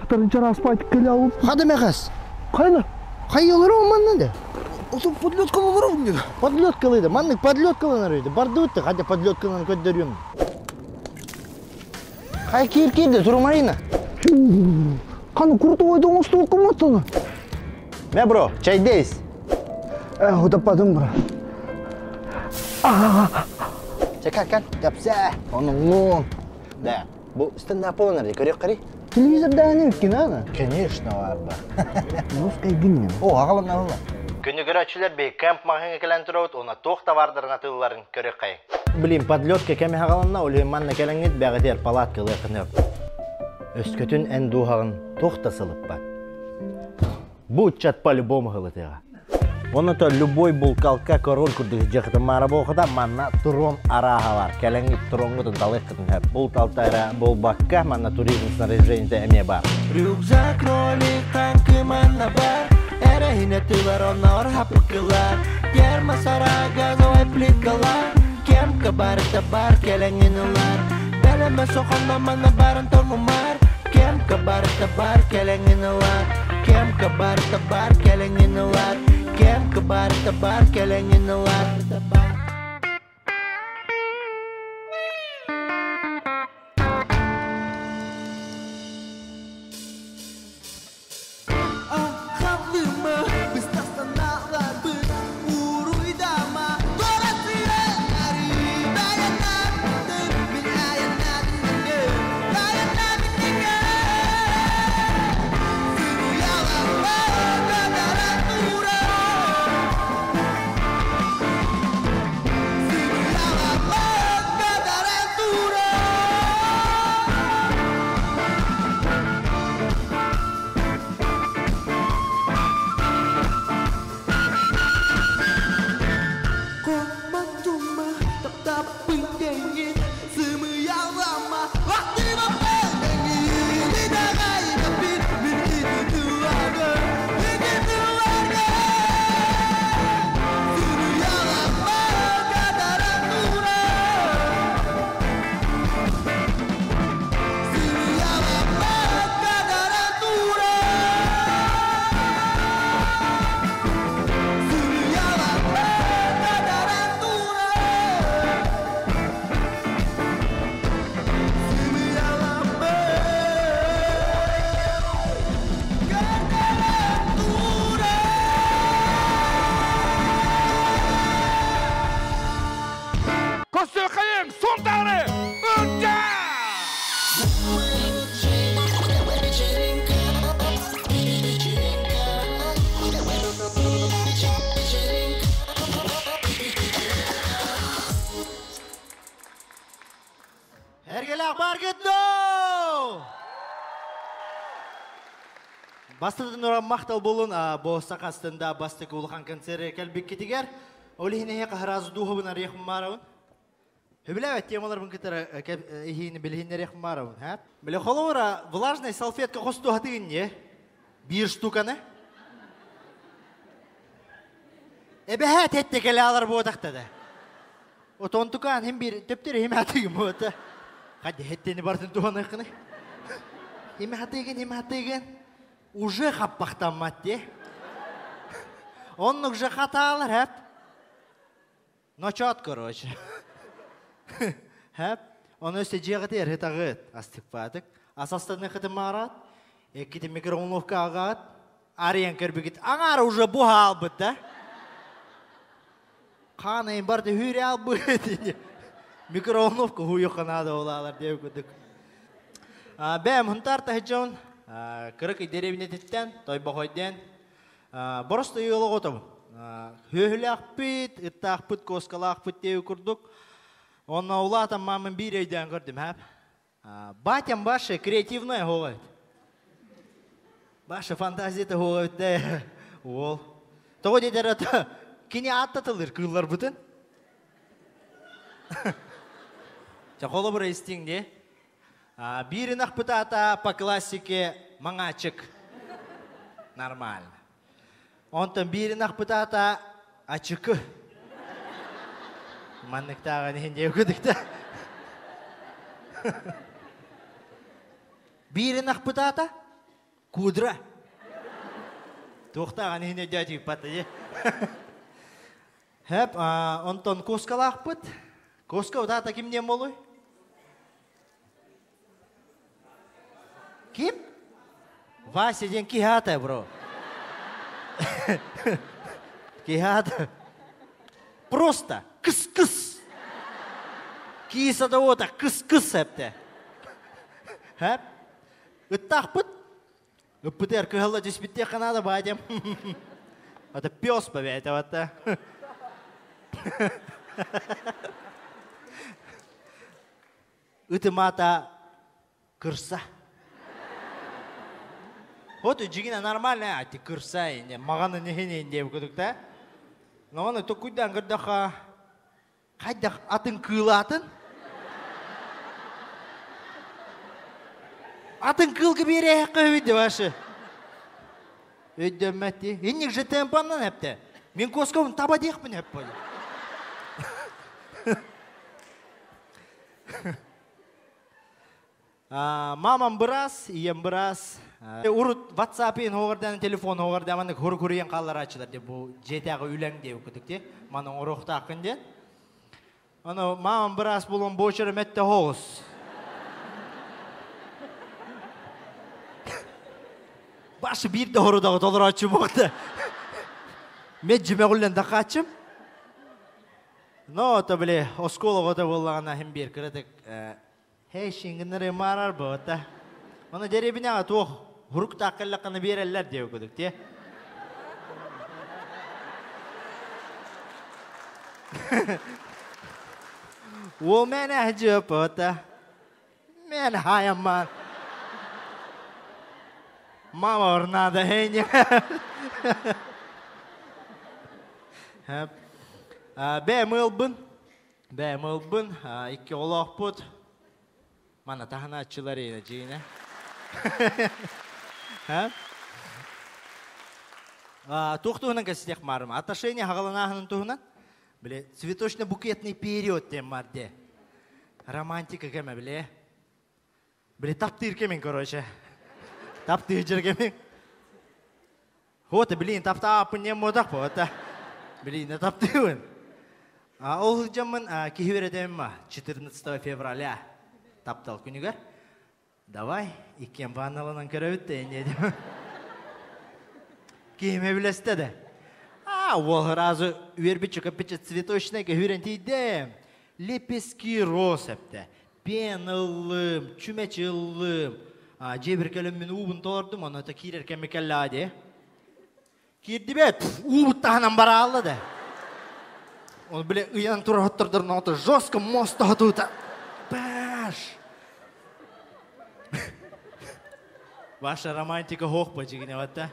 Тарынчар аспайт келе алып. Хады мехас. Кайна? Хайылары манна да. Оту подлеткалары мне. Подлеткалыйды. Маннык подлеткаланар үйді. Барды өтті, хотя подлеткаларын көддөрүм. Хай кир кирди, турмайына. Каны куртовой доңосту окуматтаны. Ме бро, чайдейс. Э, утаппадым бро. Чекар кан, тапса, оның лун. Да, бу стендап боланар, көрек қари. Телевизорда кино Конечно, бар ба. Русская гимн. О, ағалан алла. Күні көрәтшілер бей кемп мағыңа келен тұрауыт, оны тоқ товардарын атылларын көрек қай. Блин, подлетка кәме ағаланна, оле манна келеңет бәғетер палатка лықыны. Өскөтін ән дуғағын тоқ сылып бат. Бу чат по-любому ғылытыға. Оны то любой булкалка король күрдігі жықыты мара болғыда манна турон араға бар. Кәлеңгит туронгутun талыққытын хөп. Бұл талтайра бұл бакка манна туризм снаряжениете әме бар. Рюкзак, ролик, танкы манна бар Эрехине тылар онор хапыкылар Термосара, газовай плиткалар Кемка барыта бар келеңин ылар Бәлеме сохонно манна барын тоңумар Кемка барыта бар келеңин ылар Кемка барыта бар келеңин ылар Кемка барыта бар келеңин ылар Көстөкайың Сунтары Үтті! Эргелек бар кетті! Бастыдын ұран мақтал болын, бо сақастында бастық улахан концерт кәлбек кетігер. Олихіне қахразы духыбын арияқым марауын. Хөбіләвет темалар бұн кетер ихini білхин арияқым марауын. Біле холовара влажная салфетка қосту хатыгын не? Bir штуканы. Эбэхэ тетте келе алар бу тақтады. Отон тукан хем bir төптер хем хатыгын бу та. Хадди хеттени бартын туған қыны. Хем хатыгын, хем хатыгын. Уже хаппақтанмат де. Оннук же хаталар хәп. Ночот, короче. Хәп. Оны өсте жеғыты ерхет ағыт. Астық Асастаны хыты марат. Екіті микроволновка ағат. Ариен кірбігіт. Аңар уже бұға албыт, да? Қанайын барды хүрі албыт. Микроволновка хуйықанады олалар деп күдік. Бәм хунтар тахыджон. Кырык деревнетиттен, тойбохойден. Боросты йолы готом. Хөһүләкпит, ыттаакпыт, коскалаакпыт деп курдук. Онна улатам мамын бир өйдөн көрдүм, хәп. Батям башы креативная хоғайт. Башы фантазията хоғайт да. Ол. Того дедер ата, кини аттатылыр кыллар бутын. Чақолы бір истиңде. Бирин ақпытата по классике маңачык. Нормально. Онтон бирин ақпытата ачыкы. Манныктаган хенде өкөдүктө. Биирин ахпытаата Кудра. Туохтааҕын иһин өйдөөтүйпат дии. Хэп, онтон куоскалаахпыт. Куоска утаата ким диэн буолуй? Ким? Вася диэн киһи аата, бро. Киһи аата. Просто кыс-кыс. Киса да ота кыс-кыс эпте. Хэп? Ыттаахпыт. Ыппытыгар кыһалла түспүттиэххэ наада баадьам. Это пес победит, это. Ытымата кырса. Вот дьигинэ нормально, ати кырса инде, мағаны нехин инде кудук да. Но оны токуйдан көрдөхө хайдах атын кыылаатын? Атын кыылга биэрээххэ үһү ваши. Өйдөммөт дии. Инник же темпаннан эпте. Мин куоскабын таба диэхпин эп боле. Мамам быраас, ийэм быраас. Урут WhatsApp-ын хоҕордаан телефон хоҕордаан маннык хурук-хуруйан хаалларааччылар диye бу дьиэтээҕи үлэҥ диye кутук дии. Маны оҥоруохтааххын диэн. Аны мамам быраас буолан буочарым этте хоҕус. Башы биир да хорудаҕы толорооччу буолта. Мен жимэҕүллэн дакааччым. Но то били оскуола оҕото буоллаҕына иһин биир кыратык Һэй, шингиннары маарар буота. Ону дэриэбинэҕэ туох хуруктаах кэллэххинэ биэрэллэр диэбит курдук дии. Уол мээнэ аһдьыа буота. Мээнэ хаайаммаан. Мама орнаада хейни. Бэйэм ыалбын. Бэйэм ылбын, икки оҕолоохпут. Манна таһынааччылар иинэ дьиинэ. Туох туһунан кэпсэтиэх маарым? Отношения хаҕаланааһынын туһунан. Били, цветочно-букетный период диэн бар де. Романтика кэмэ, били. Били, таптыыр кэмин, короче. Таптыыр жер кэмин. Вот, блин, таптааппын диэн буотах буота. Блин, таптыыбын. Ол сылдьаммын киһи үөрэтэммэ 14 февраля таптал күнүгэр давай иккиэн ванналанан көрөбүт да инньэ диэн киһим эбилэстэ да а уол сразу үөрбүччэ көппүччэ цветочный көһүүрэн тиийдим лепестки роз эптэ пен ыллым чүмэчи ыллым дьиэбэр кэлэммин уубун толордум онно киирэр кэмми кэллэҕэ дии киирдибэт уубут таһынан бараалла да ол бile ыйан турар хоттордорун оҕото жестко моста хотуута баш ваша романтика хоох бачигине да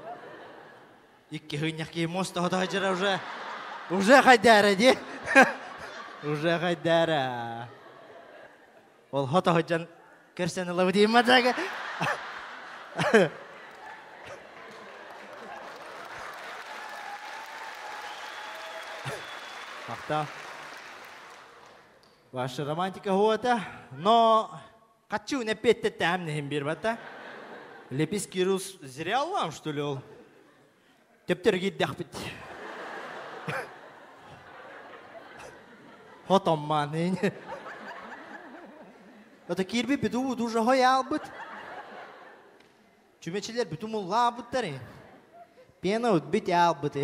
Икки хынньах киһи муоста хотоһдьара уже уже хайдаара дии уже хайдаара ол хотоһдьан көрсөн ылабыт дии матага Махтал. Ваша романтика хуата, но Хаччы эппиэттэттэһэм нэһин биэрбата. Леписки рус зря вам, что ли, ол? Төптөр киирдэхпит. Хотоммаан Это киирбит уу уже хой албыт. Чүмэчилэр бүтүн муллаабыттар. Пена бит албыт.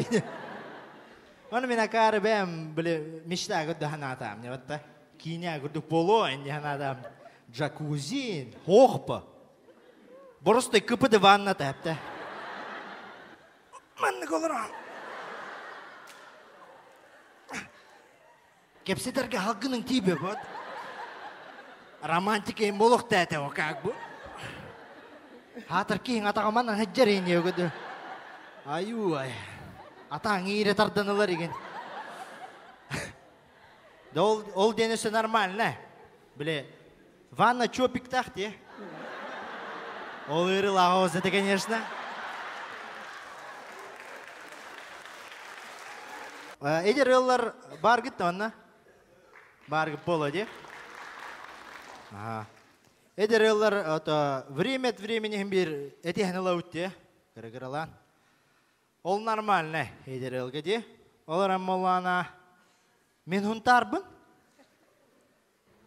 Оны мен акары бэм били мечта көрдө ханаатаам не батта. Киинэ курдук боло энди ханаатаам. Джакузи, хохпа. Боростой кыпыды ванна тәпті. Маннык олорон. Кэпсэтэргэ халгының тиибэ бот. Романтика им болох тәте о как бы. Хатыр киһиң атаҕаман аһыджар ини өгөдө. Аю ай. Атаң иире тарданылар igen. Да ол, ол диэн өссө нормально. Биле, ванна чопиктах те. Ол ырылаҕа это, конечно. Эдэр ыаллар баргыт онна? Баргыт боло де? Ага. Эдэр ыаллар ото время от времени иһин биир этиһэн ылабыт дии, кыргыралаан. Ол нормально эдэр ыалга дии. Ол эрэн буоллаҕына мин хунтаарбын.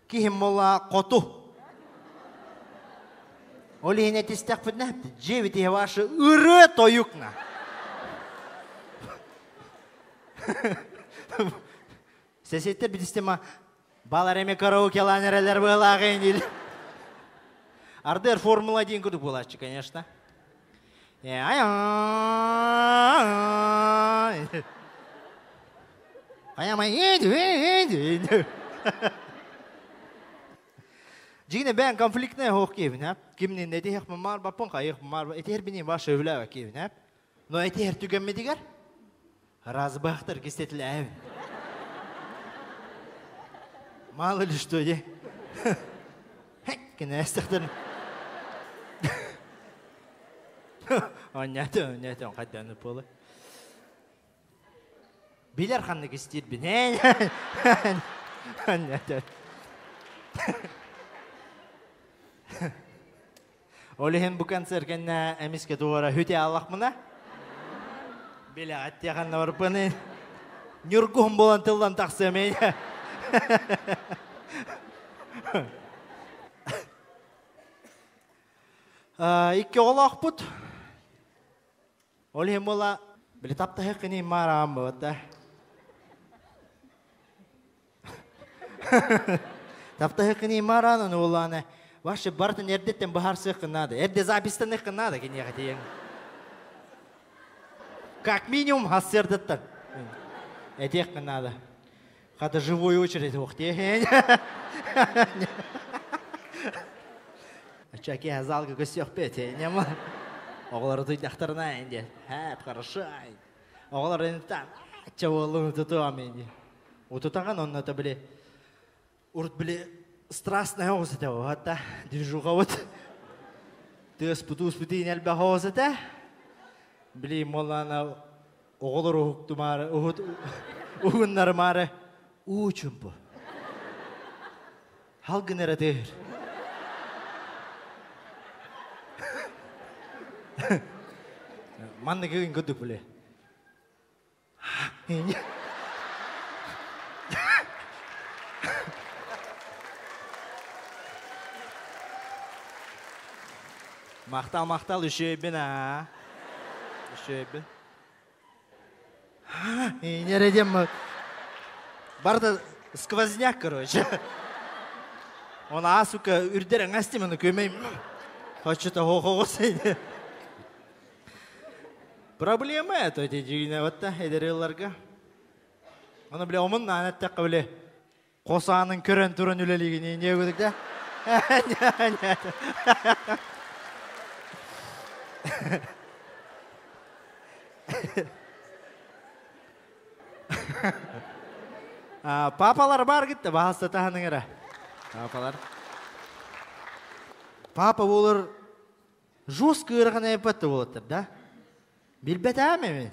Киһим буолла хоту. Ол иһин этистэхпитинэ дьиэбит иһэ ваши ырыа тойукна. Сесеттер битистема балар эми караокелаан эрэлэр быалааҕын диир. Ардыар Формула-1 курдук буолааччы, конечно. Дьиҥинэ бэйэҥ конфликтнай оһох киэбин, һэ? Кимниин этиһиэхпин баарбаппын, хайыахпын баарба этиһэрбиниин баар сөбүлээбэт киэбин, һэ? Но этиһэр түгэммитигэр разбахтар кистэтилээбин. Мало ли что, де. Кинээстэхтэрин. Онньаатын, онньаатын, хайдааны буола. Билэр ханнык истиирбин. Онньаатын. Ол иһин бу концерт кэннэ эмискэ туора хүтэ аллахмына билэҕит тиэхэннэ барбыны ньургуһун буолан тыллан тахсыам Икки оҕолоохпут. Ол иһин буола били таптаһык кини маараан буолта. Таптаһык кини маараан ону буоллаана вообще барытын эрдэттэн быһаарсыаххын наада. Эрдэ запистаныаххын наада киниэхэ тиийэн. Как минимум сарсыардаттан. Этиэххин наада. Хата живой очередь уох тиэһин. Чаки залга көстүөхпүт нема. Оҕолору туйдахтарына инде. Хэп, хорошо. Оҕолор интан чаволлуну тутуам инде. Утутаҕын онно то били урут били страстная оҕус этэ хатта движуха вот тыас путуус путин элбэх оҕус этэ. Били моллана оҕолор уһуктумаары уһут уһуннарымаары уу чумпу. Халгын эрэ тыыр. Маннык ыгын курдук били. Махтал, махтал, үчүгэйбин аа. Үчүгэйбин. Нерэ диэн барда сквозняк, короче. Он аа, сука, үрдэр аңастим, аны көмөй. Хочет хо-хо Проблема это эти дьиҥинэ вот эдэр ыалларга. Аны бile омун наан эттэххэ бile хос аанын көрөн туран үлэлиигин не курдук да. Папалар бар гитте баһаста таһаның эрэ. Папалар. Папа болар жестко ыарахан эппэт буолаттар да. Билбэтээм эми.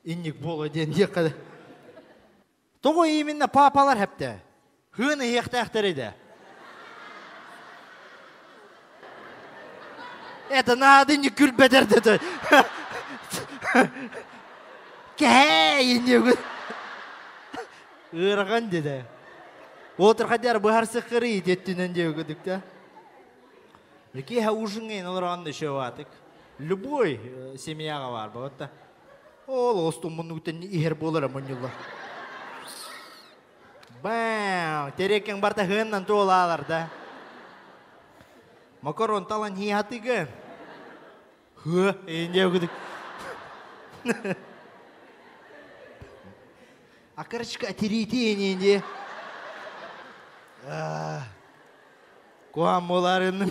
Инник буола диэн диэххэ. Тоҕо именно папалар хэптэ? Хыын иһиэхтээхтэр да. Это надо не күлбэтэр да. Кэһээ иннигин. Ыарахан деді. Отыр хадяр быһарсыққыры итеттінен деугідік та. Киэһэ ужиҥҥа олорон еще Любой семьяҕа баар буолла. Ол остуммуннугутан иһэр буолара мунньулла. Бэм, терекең барта хыыннан туолаалар да. Макарон талан хиатыгы. Хы, инде күдік. Акарочка тирити инде. Куһаан буолаарынным.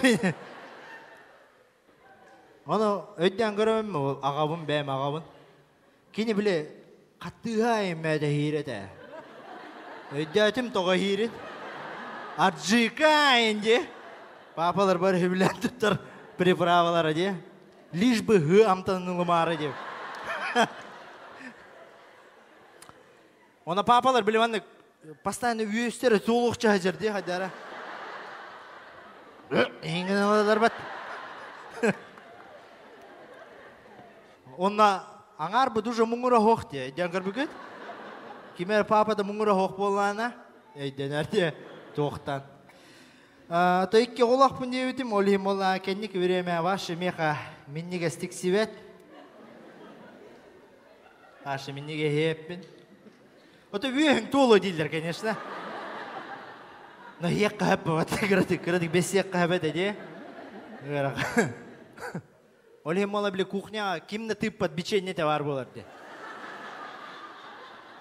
Ону өйдөөн көрөбүн ол аҕабын бэйэм аҕабын. Кини били хаттыыһа иммээтэ иһиир этэ. Өйдөөтүм тоҕо иһиирин. Аджика инди. Папалар бары үбүлээн туттар приправалара дии. Лишь бы һыы амтанылымаары дип. Она папалар били маннык постоянно үөстэрэ туолуохча сылдьар дии хайдара. Эҥин бат. Онна аңар бу уже муҥура хоох дии. Диэн көрбүкүт? Кимер папа да муҥура хоох буоллаана. Өйдөнөр дии. Туохтан. То икки оҕолоохпун диэбитим, ол иһин буолла кэнник время ваше меха минньигэстик сибэт. Аша минньигэһиэппин. Ото үөһүҥ туолуо дииллэр, конечно. Но иһиэх хаһап бабат, кыратык, кыратык бэссиэх хаһап этэ дии. Ыарахан. Ол иһин буолла били кухняҕа ким да тыыппат бичиэнньэтэ баар буолар дии.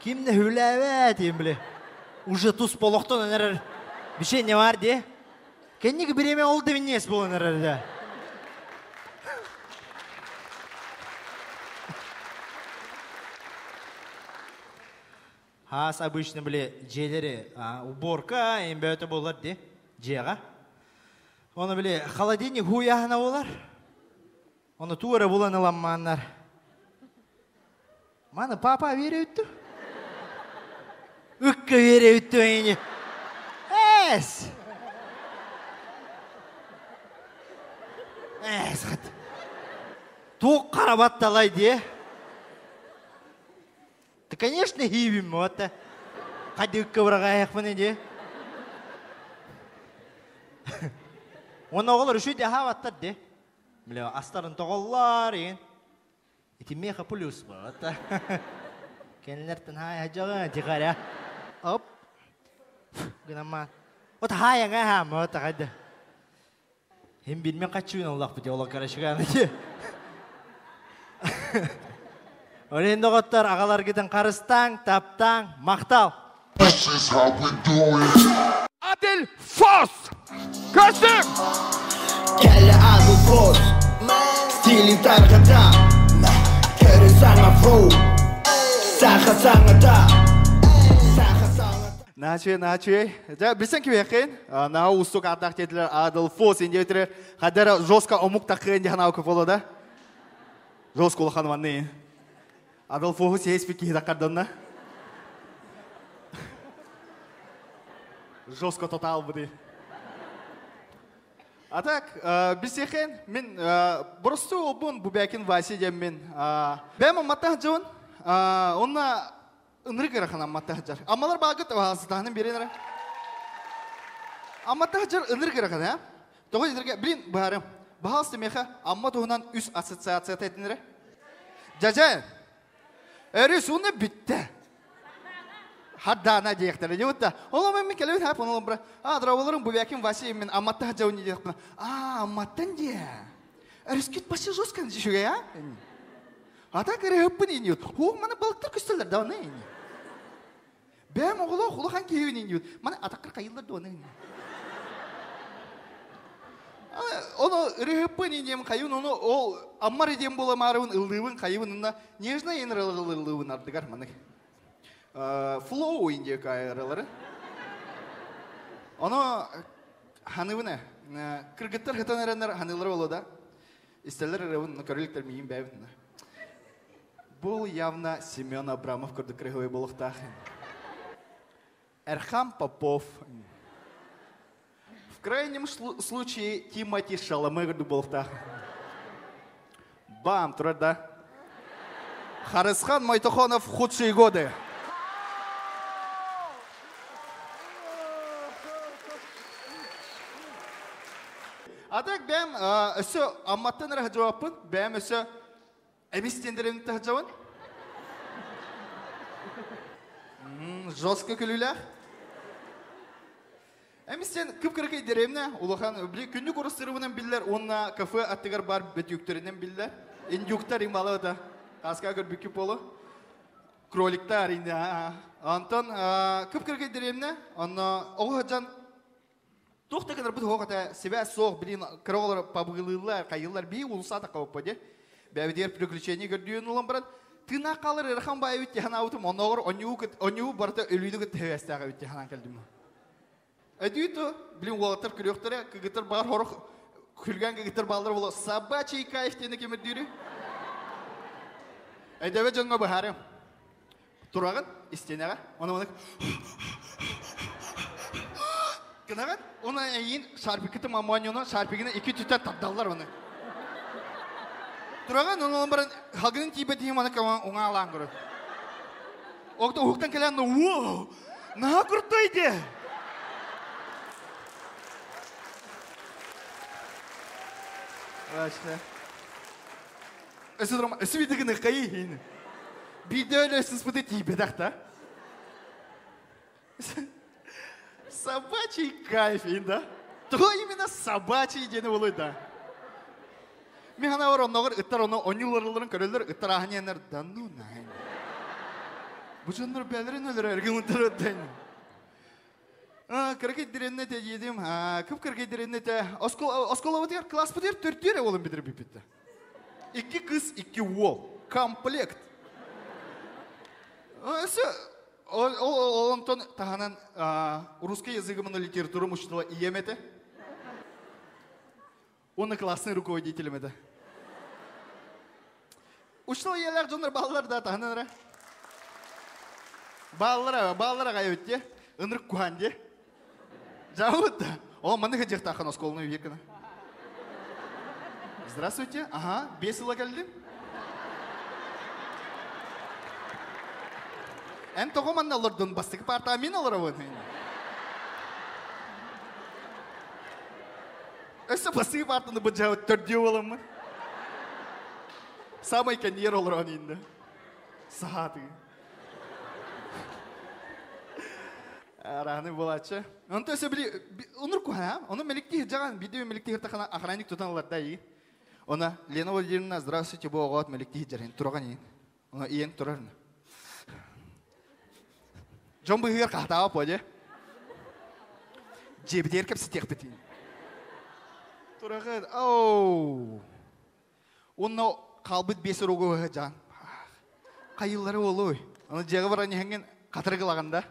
Ким да хүлээбэт диэн били уже туспа олохтон эрэр бичиэнньэ баар дии. Кэнники бириэмэ ол да минньигэс буолан эрэр да. Хаас обычно били дьиэлэри уборка эмбөтө буолар ди дьиэҕэ. Оны били холодильник хуяһына буолар. Оны туора булан ыламмааннар. Маны папа вере үттү. Ыкка вере үттү эйни. Эс! Эс хат. Туох карабат талай дии. Да, конечно, хиибим вот. Хайда ыкка быраҕаайахпын дии. Уонна оҕолор үчүгэй аһаабаттар дии. Бile астарын тоҕоллор иин. Ити меха плюс вот. Кэннилэртэн хаай хадьаҕа тихаря. Оп. Гынамма. Вот хаайаҥа хаама вот хайда. Хим билмен каччыын оллахпыт олох карашыгааны ди. Олен доҕоттор аҕаларгытын харыстааҥ, таптааҥ, махтал! This is how we do it. Адил Фос! Көстүм! Кэллэ Адыл Фос, стилин тарҕата, көрү саҥа фроу, саха саҥата, саха саҥата. Наачуй, наачуй. Дьэ, билсэн кимиэххин? Наһаа уустук ааттаах диэтилэр Адыл Фос индиэтире хадара жестко омук такыын диэн аука боло да. Жестко улахан манны. Адыл Фоһу сиэспит киһи таккарданна. Жестко тотал быды. А так, билсиэхин, мин боростуой олбун Бубякин Вася диэммин. Бэм амматтаах дьон, онна ынырык ыарахан амматта сылдьар. Аммалар баагыт сытаһынын биэрэн эрэ. Амматта сылдьар ынырык ыарахан, ээ? Тоҕо диэтэргэ, блин, быһаарым. Баһаалыста миэхэ Амма туһунан үс ассоциацията этин эрэ. Дьадьа, өрүс уонна бүттэ. Хардаана диэхтэрэ диэбит Ол мен кэлэбин хаап онолом бра. А, дроволорум Бубякин Вася мен Амматта сылдьабын диэхпин. А, Амматтан диэ. Өрүскүт почти жестко үчүгэй, а? А так ырыһыппын иниют. Хуох маны балыктар көстөллөр да оны ини. Бэм оҕолоох улахан киһибин иниют. Маны атаккар хайыллар да оны ини. Ону ырыһыппын инием хайын ону ол аммар идиэм буоламаарыбын ыллыыбын хайыбын онно нежно ыллыыбын ардыгар маны. Флоу индия кайралары. Ону ханыбын кыргыттар хытан эрэннэр ханыылар боло да. Истэллэр ырыабын көрүлүктэр миигин бэйэбин. Бул явно Семен Абрамов курдук красивый буолуохтаах. Эрхан Попов. В крайнем случае Тимати Шаламе курдук буолуохтаах. Бам, турар да. Харысхан Мойтохонов худшие годы. А так бэм өссө Амматтан эрэ жауаппын, бэм өссө эмис тендерин тахжабын. Жестко күлүүлээх. Эмистен кып-кыракый деревня улахан били күннүк урустырыбынан биллэр уонна кафе аттыгар бар бөтүүктэринэн биллэр. Индюктар ималы да. Хаска көрбүккү полу. Кроликтар инде. Антон кып-кыракый деревня, онно оҕо сылдьан туох да гынарбыт суох этэ, сибээс суох, билин кыра оҕолор пабыгылыыллар, хайыыллар, бии уулусса атахха де. Бэбидиэр приключение көрдүүн улан баран, тыынаах хаалар ыарахан баайы эбит ханаабытым, оннооҕор онньуу барыта өлүүнү кытта хэвэстээх эбит ханаан кэлдим. Өдүүтү, билин уолаттар күрүөхтэрэ, кыгыттар баар хорох күлгэн кыгыттар бааллар боло собачий кайф диэни кемирдүүрү. Эдэбэ дьоҥҥо быһаарым. Тураҕын истиэнэҕэ, оны манык. Гынаҕын, оны эйин шарпикыты мамуаньону шарпигini iki түтен тардаллар оны. Тураҕын, оны баран халгынын тиийбэтиһим аны уҥаалаан көрөр. Окто уһуктан кэлэн, уо, наһаа крутой де. Вообще. Өсө өсө бидигин кайы Биирдэ өлө сыспыты тиийбэтэх да. Собачий кайф, да? То именно собачий диэни буолуй да. Мин ханабар онноҕор ыттар ону онньууларыларын көрөллөр, ыттар ааһан да ну нахрен. Бу дьоннор бээлэрин өлөрөр гымыттар ыттан. Кыракый диренне те диедим, кып кыракый диренне те осколабытыгар класспытыгар төртүөр олын битир биппитте. Икки кыз, икки уол. Комплект. Өсө ол онтон таһынан русский языгымын литературам учителя ийэм этэ. Оны классный руководителем этэ. Учитель ийэлээх дьоннор бааллар да таһынан эрэ. Бааллара, бааллара гайыбыт Ынырык куһаан дии. Жабыт да. О, маннык хадьыахтааххын оскуоланы үйе гына. Здравствуйте. Ага, 5 сыла кэллим. Эн тоҕо манна олордун бастакы партаҕа мин олоробун. Өссө бастакы партаны быдьаабыт төрдүө буоламмын. Самай кэнниэр олорон инде. Саатыы. Араны булачы. Онто өсө били онур куха, оны меликти жаган видео меликти хыртахана охранник тутан алар и. Она Лена Владимировна, здравствуйте, бу оҕоот меликти жарин тураган иин. Она иен турарна. Жон быһыгар кахтаaba поде. Жебидер кепситиэхпитин. Турагын, оу. Онно қалбыт бес уругу жан. Кайыллары олуй. Аны жеге баран хенген катыргылаганда.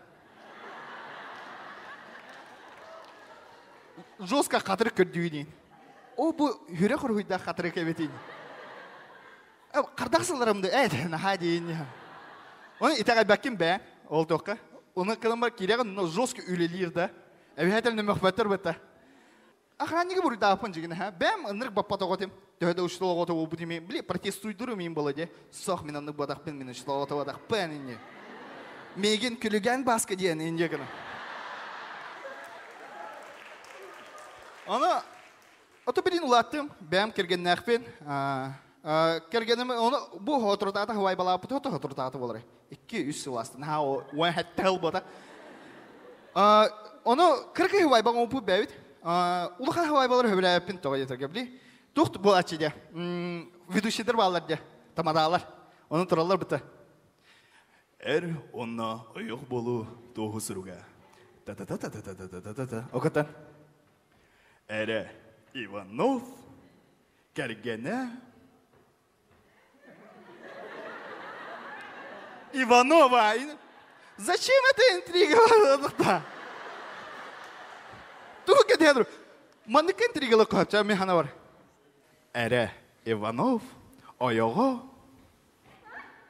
Жестко катырык көрдүүнин. О бу хүрэ хурхуйда катырык эбетин. Кардак сылларымды эт наха дейин. Оны итага баккин бэ ол тоққа. Оны кылым бар кирегин но жестко үлелир да. Эбихетел нөмөхбөттөр бетта. Охранниги бурда апын жигин ха. Бэм ынырык баппат оготим. Төһөдө уштол огото бу дими. Били протестуйдуру мин бола де. Сох мин аннык бадак пен мин уштол огото бадак пен инне. Мегин күлүгэн баска диэн инне гына. Аны ото билин улаттым. Бэм кергеннәхпен. Кергеним оны бу хотуртаата хавай балаапыт хото хотуртаата болар. 2-3 сыл астын. Ха о уан хаттал бота. Оны кыркы хавай багы опу бэбит. Улахан хавай балар хөбүләппин тоҕо диэтэргэ били. Тухт буолааччы дьэ. Ведущийдер бааллар дьэ. Тамадаалар. Оны тураллар быта. Эр онна ойох болу туоху суруга. Та-та-та-та-та-та-та-та-та. Окотан. Эрэ Иванов кэргэнэ Иванова. Зачем эта интрига? Тугу кэтэһэ Маннык интригалы кыһапча мен хана бар. Эрэ Иванов ойоҕо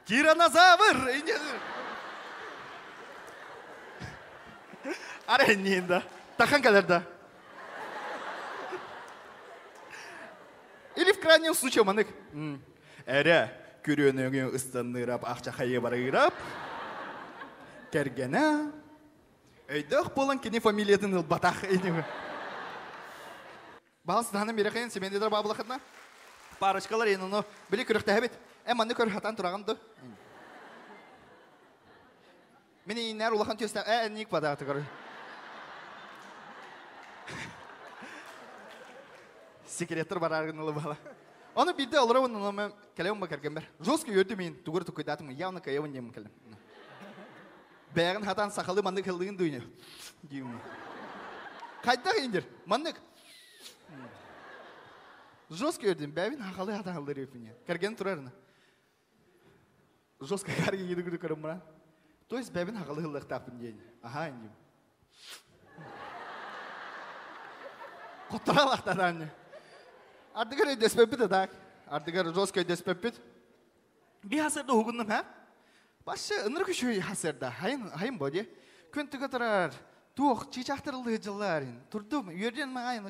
Тиранозавр! Ара да. Тахан кэлэр да. Или в крайнем случае манык. Эрэ күрүөнөҥү ыстанныырап ахча хайы барыырап. Кэргэнэ өйдөөх буолан кини фамилиятын ылбатах. Баал сытаһаны мирэхин семендедер баабылахытна. Парочкалар ен ону били күрөхтэһэбит. Э манны көр хатан тураган ду. Мини иннер улахан төстә э ник бада тыгыр. Секреттер бараргын бала. Оны билде олар оны мен келем бакар бер. Жестко йөрдү мин тугур тукуйдатым явно каевын дем келем. Бәгін хатан сақалы маннык хылдыгын дуйны. Деймін. Қайда индер? Маннык. Жестко йөрдүм. Бәбин хақалы хатан хылдыр өпіне. Кәрген турарына. Жестко карги еді күді көрім мұра. То есть бәбин хақалы хылдықтапын дейін. Аха, индим. Құттыралақтадан. Ардыгар өйдөспөппүт так. Ардыгар жестко өйдөспөппүт. Би хасырда хугуннум ха? Башы ыныр күшүй хасырда. Хайын хайын боди. Күн түгө турар. Туох, чыычаахтар ыллыы дьыллаарин. Турдум, үөрдэн маҕайын,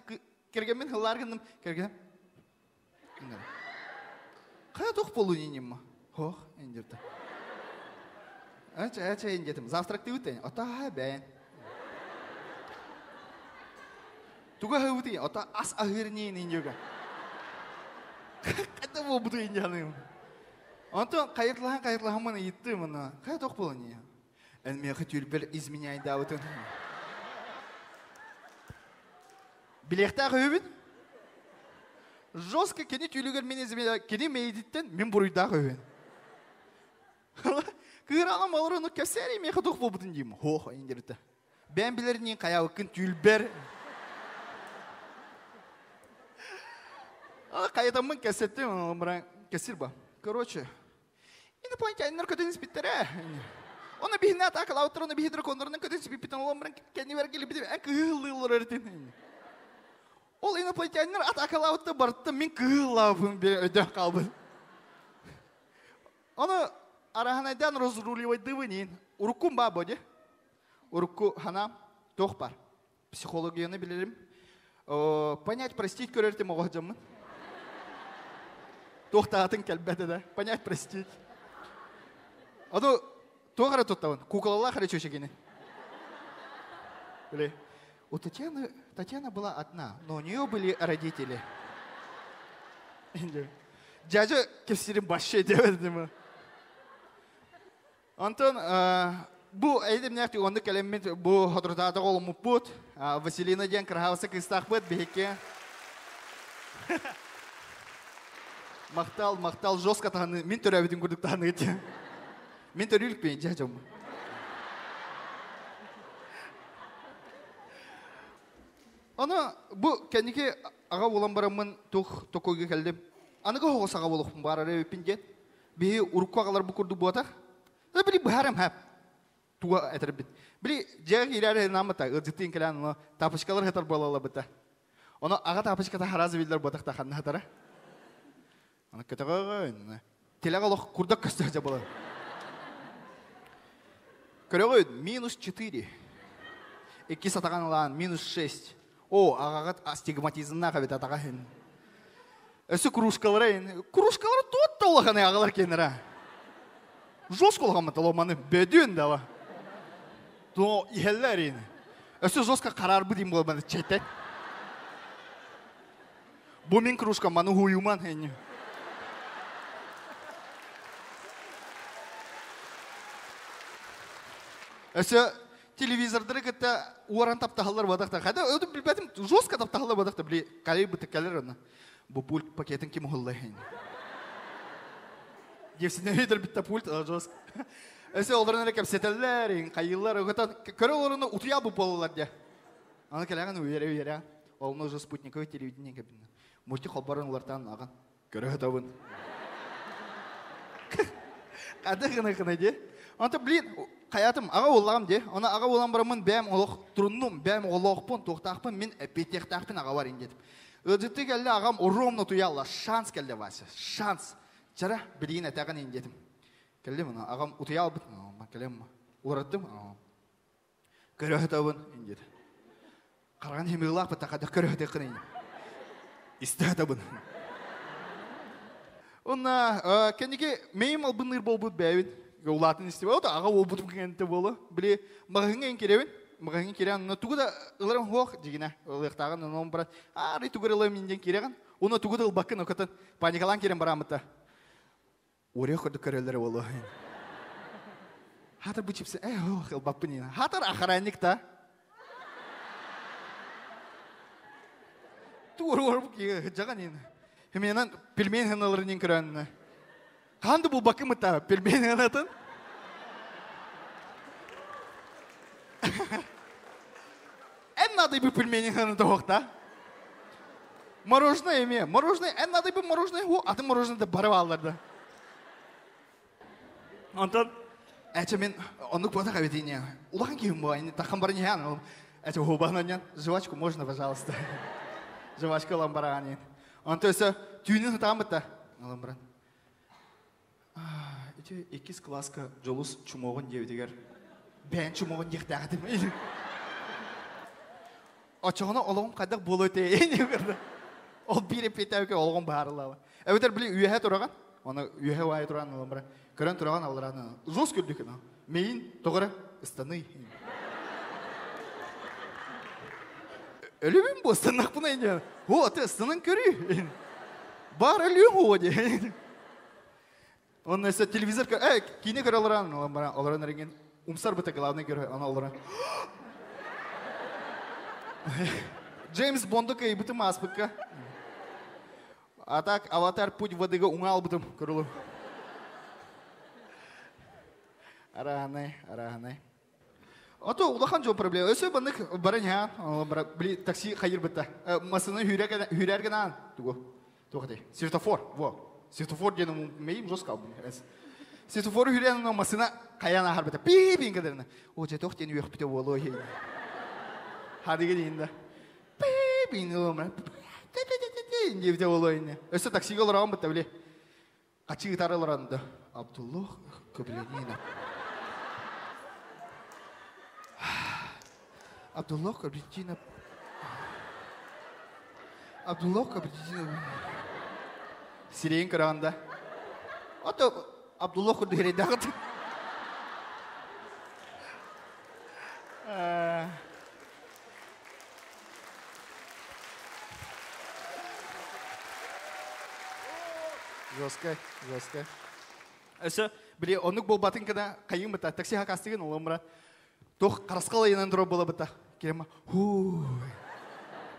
кэргэммин ыллаар гынным, кэргэним. Хайа туох буолуун инним? Хох, индирді. Эче, эче индетим. Завтрактыбыт Ота бэйэн. Туга аһыыбытый? Ото ас аһыыр ниин индига. Қайда буолбутуй индианым? Онтон хайытлаһан хайытлаһаммын ыйыттым аны. Хайа туох буолан ии? Эн миэхэ түүлбэр изменяйдаабытын. Билиэхтээх үһүбүн. Жестко кини түүлүгэр мин изменяй, кини мэйититтэн мин буруйдаах үһүн. Кыыралам олорону кэсээри миэхэ туох буолбутун диим. Хох, индиритэ. Бэйэм билэрниин хайаабыккын түүлбэр хайатаммын кэсэттим кэсир ба. Короче, инопланетяннар көтөн испиттэрэ. Оны биһини атаакалаабыттар, оны биһи драконнарынан көтөн испиппитин олон баран кэннибэр кэлбитим, эн кыһыллыыллар эритин. Ол инопланетяннар атаакалаабытта барыттан мин кыһыллаабын өйдөөх хаалбыт. Оны араһанайдаан разруливайдыбын иин. Уруккум баа боди. Урукку ханаам туох бар? Психологияны билэрим. Понять, простить көрөр оҕо дьоммун. Туох таатын кэлбэтэ да. Понять, простить. Ону туох эрэ туттабын. Куколалаах эрэ чүөчэгини. Или у Татьяны, Татьяна была одна, но у нее были родители. Дядя кэпсиирин вообще диэбэтим. Онтон бу эйдемнээх оннук кэлэммит бу хоторутаатах оломмуппут. Василина диэн кыраһаабыса кыыстаахпыт биһикки. Махтал, махтал, жестко таһаны, мин төрөөбүтүн курдук таһаныгыт. Мин төрүүлүкпүн, дьэ дьоммун. Ону бу кэнники аҕа буолан бараммын тух токойга кэллим. Аныгы оҕо саҕа буолуохпун баарар эбиппин диэн. Биһи урукку аҕалар бу курдук буотах. Били быһаарам хэп. Туга этэрбит. Били дьиэҕэ киирээри наммыта, ыалдьыттыын кэлэн ону тапочкалар хатар буолаллабыта. Ону аҕа тапочката харазы биллэр буотах та ханна хатара. Аны көтөҕөҕөн. Тилэҕэ олох курдак көстө буолар. Көрөҕүн, минус 4. Икки сатаҕан ылаан, минус 6. О, аҕаҕыт астигматизмнаах эбит атаҕа иһин. Өссө кружкалара иһин. Кружкалара туот да улаханы аҕалар киэннэрэ. Жестко улахаммыт маны бөдүөн дала. То иһэллэр иһин. Өссө жестко хараарбыт иһин буолбаны чэйтэ. Бу мин кружкам, маны хуйуман хэнни. Өссө телевизордары кытта уоран таптаһаллар буолбатах. Хотя это билбэтим жестко таптаһаллар буолбатах били калей бытык кэлэр онно. Бу пульт пакетын ким уһулла иһин. Диэпсинэ өйдөр битта пульт жестко. Өссө олорон эрэ кэпсэтэллэр, хайыыллар, көрө олорону утуйа бу буолаллар дьэ. Аны кэлэҕин үөрэ-үөрэ Ол уже спутниковый телевидение кэбиннэ. Мультик холборон улартаан аҕан көрө сытабын. Хата гына гына дии. Онто блин, хайатым аҕа уоллаҕым дии. Оны аҕа буолан бараммын бэйэм олох туруннум, бэйэм оҕолоохпун, туохтаахпын мин эппиэттиэхтээхпин аҕабар ин диэтим. Ыалдьыттыы кэллэ аҕам ровно утуйалла. Шанс кэллэ Вася, шанс. Чара билигин этэҕин ин диэтим. Кэллим аны аҕам утуйа албыт. Кэлем уларыттым. Көрө сытабын диэтэ. Хараҕын химиылаах баттахха көрө сытыаххын ини. Истэ сытабын. Онна кэнники мэйим албынныыр буолбут бэйэбин. Улаатын истибэ. Ото аҕа буолбутум кэннитэ буолу. Били маҕаһыҥҥа ин кирэбин. Маҕаһыҥҥа киирэн онно тугу да ыларым суох дьигинэ. Ылыахтааҕын онон баран аарый тугу ылыам диэн киирэҕин. Уна тугу да ылбаккын окотон паникалаан киирэн барааммыта. Уоруйах курдук көрөллөрө буолуо. Хатар бу чипсы, э, ох, ылбаппын иһин. Хатар охранник та. Туор уор жаган иһин. Хеменан пельмень хыналарын иһин көрөн. Хаан да булбаккын мытта пельмень хынатын. Эн надо бы пельмени хынаты хоқта. Мороженое эме. Мороженое, эн надо бы мороженое ху, атын мороженое да барып алларды. Онтон эче мен оннук буотах эбит ини. Улахан киһим буо, ини таххан баран иһэн. Эче хуубаһынан жвачку можно, пожалуйста. Жвачка ылан бараҕан иһин. Онтон өссө түүнүн сытаан бытта. Ылан баран. Ити иккис класска Дьулус чумуоҕун диэбитигэр бэйэн чумуоҕун диэхтээх этим. Очоҕуна олоҕум хайдах буолуо этэй? Ол биир эппиэттээбиккэ олоҕум быһаарыллаба. Эбэтэр били үөһэ тураҕын, оны үөһэ уайа туран ылан баран, көрөн тураҕын аллараан жестко үрдүк мейин тоҕо эрэ ыстаный. Өлүбүн бу ыстаннахпына иньэ. О, аты ыстанан көрүү. Бар өлүөм оо диэн. Онно өссө телевизор киинэ көрө олорон олорон баран олорон эригин умсар быта главный герой аны олорон Джеймс Бонду кыайбытым ааспыкка. А так Аватар путь водыга уҥа албытым көрүлү. Араанай, араанай. Ото улахан дьон проблема. Өсө баннык баран иһэн, били такси хайырбыта. Массыына хүрэр гынаан тугу? Туох этэй? Светофор. Во. Светофор диэн мейим жестко албын. Светофору хүрэн массыына хайаан аһарбыта. Пи-пин кэдэринэ. О, дьэ туох диэн үөхпүтэ буолуо иһин. Хадыга диин да. Пи-пин ылымра. Диэбитэ буолуо иһин. Өссө таксига олороҕун бытта били. Хачыы ытары олорон да Абдуллох Кобрянинов. Абдуллох Кобрятинов. Абдуллох Кобрятинов. Сирэйин көрөҕүн да. Ото Абдуллох курдук эрэйдээҕит. Жестко, жестко. Өссө били оннук буолбатын гына хайыым быта такси хакастыгын оломра туох харасхал айынан турар буола быта кирема хуу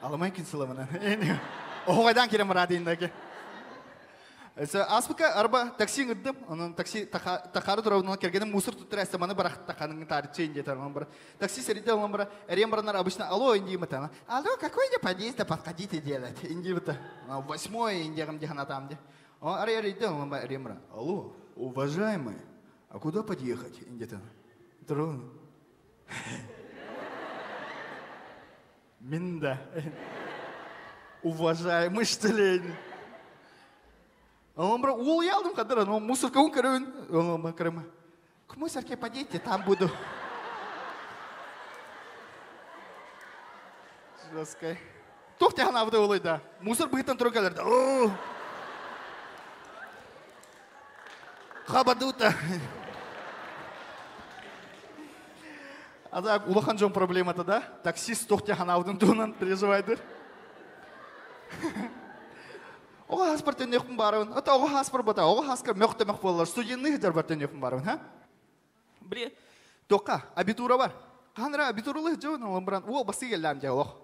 аламай күн сыламына оһоҕайдаан кирем радииндаки Өссө ааспыкка арба такси ыҥырдым. Онон такси тахаары турабын, кэргэним мусор туттара эстэ маны барах таханың таарыччы индиэтэр онон бара. Такси сэридэ онон бара. Эриэн баранар обычно алло индиимыта. Алло, какой же подъезд подходите делать? Индиимыта. Восьмой индиягым диханатам де. Ары эриде онон бара эриэн бара. Алло, уважаемый, а куда подъехать? Индиэтен. Турун. Мин да. Уважаемый, что ли? Он бро, уол ялдым кадыр, он мусорка он көрөбүн, он көрөм. К мусорке подъедьте, там буду. Жесткой. Туох тяханабыта олойда. Мусор быһыттан туран кэлэр. О! Хабадута. А так улахан дьон проблемата да? Таксист туох тяханабытын туһунан переживайдыр. Оҕо хаспар төннүөхпүн баарабын. Ата оҕо хаспар бата, оҕо хаска мөх да мөх буоллар. Студенный сылдьарбар төннүөхпүн баарабын, ха? Били, туохха, абитура бар. Хаһан эрэ абитуралыы сылдьабын, олон баран, уол бастыы кэллэм дьэ олох.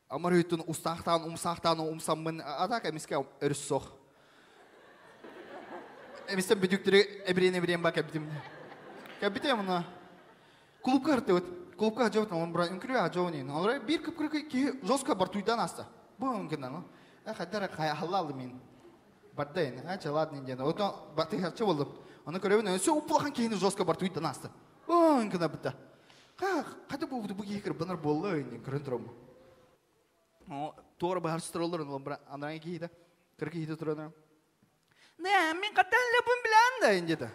Амар үһүттэн устаахтаан, умсаахтаан умсаммын, атаак эмискэ өрүс суох. Эмистэн бүдүктэри эбириэн-эбириэн ба кэбитим. Кэбитим муна. Клубка артыбыт. Клубка ажабыт, он бра үҥкүрү ажабын. Олор биир кып-кыры киһи жестко бартуйдан аста. Бу үҥкүнэн. Хайдара хайаллаалым мин. Бардайын, а чаладный диэн. Ото батыхаччы болдум. Аны көрөбүн, өсө уплахан киһини жестко бартуйдан аста. Бу үҥкүнэ бытта. Хата бу бу киһи кырбанар буолла көрөн турам. Туора баһар сытыроллор бра анаран киһитэ. Кыр киһитэ туран. Не, мин хаттан лепун билэн да индета.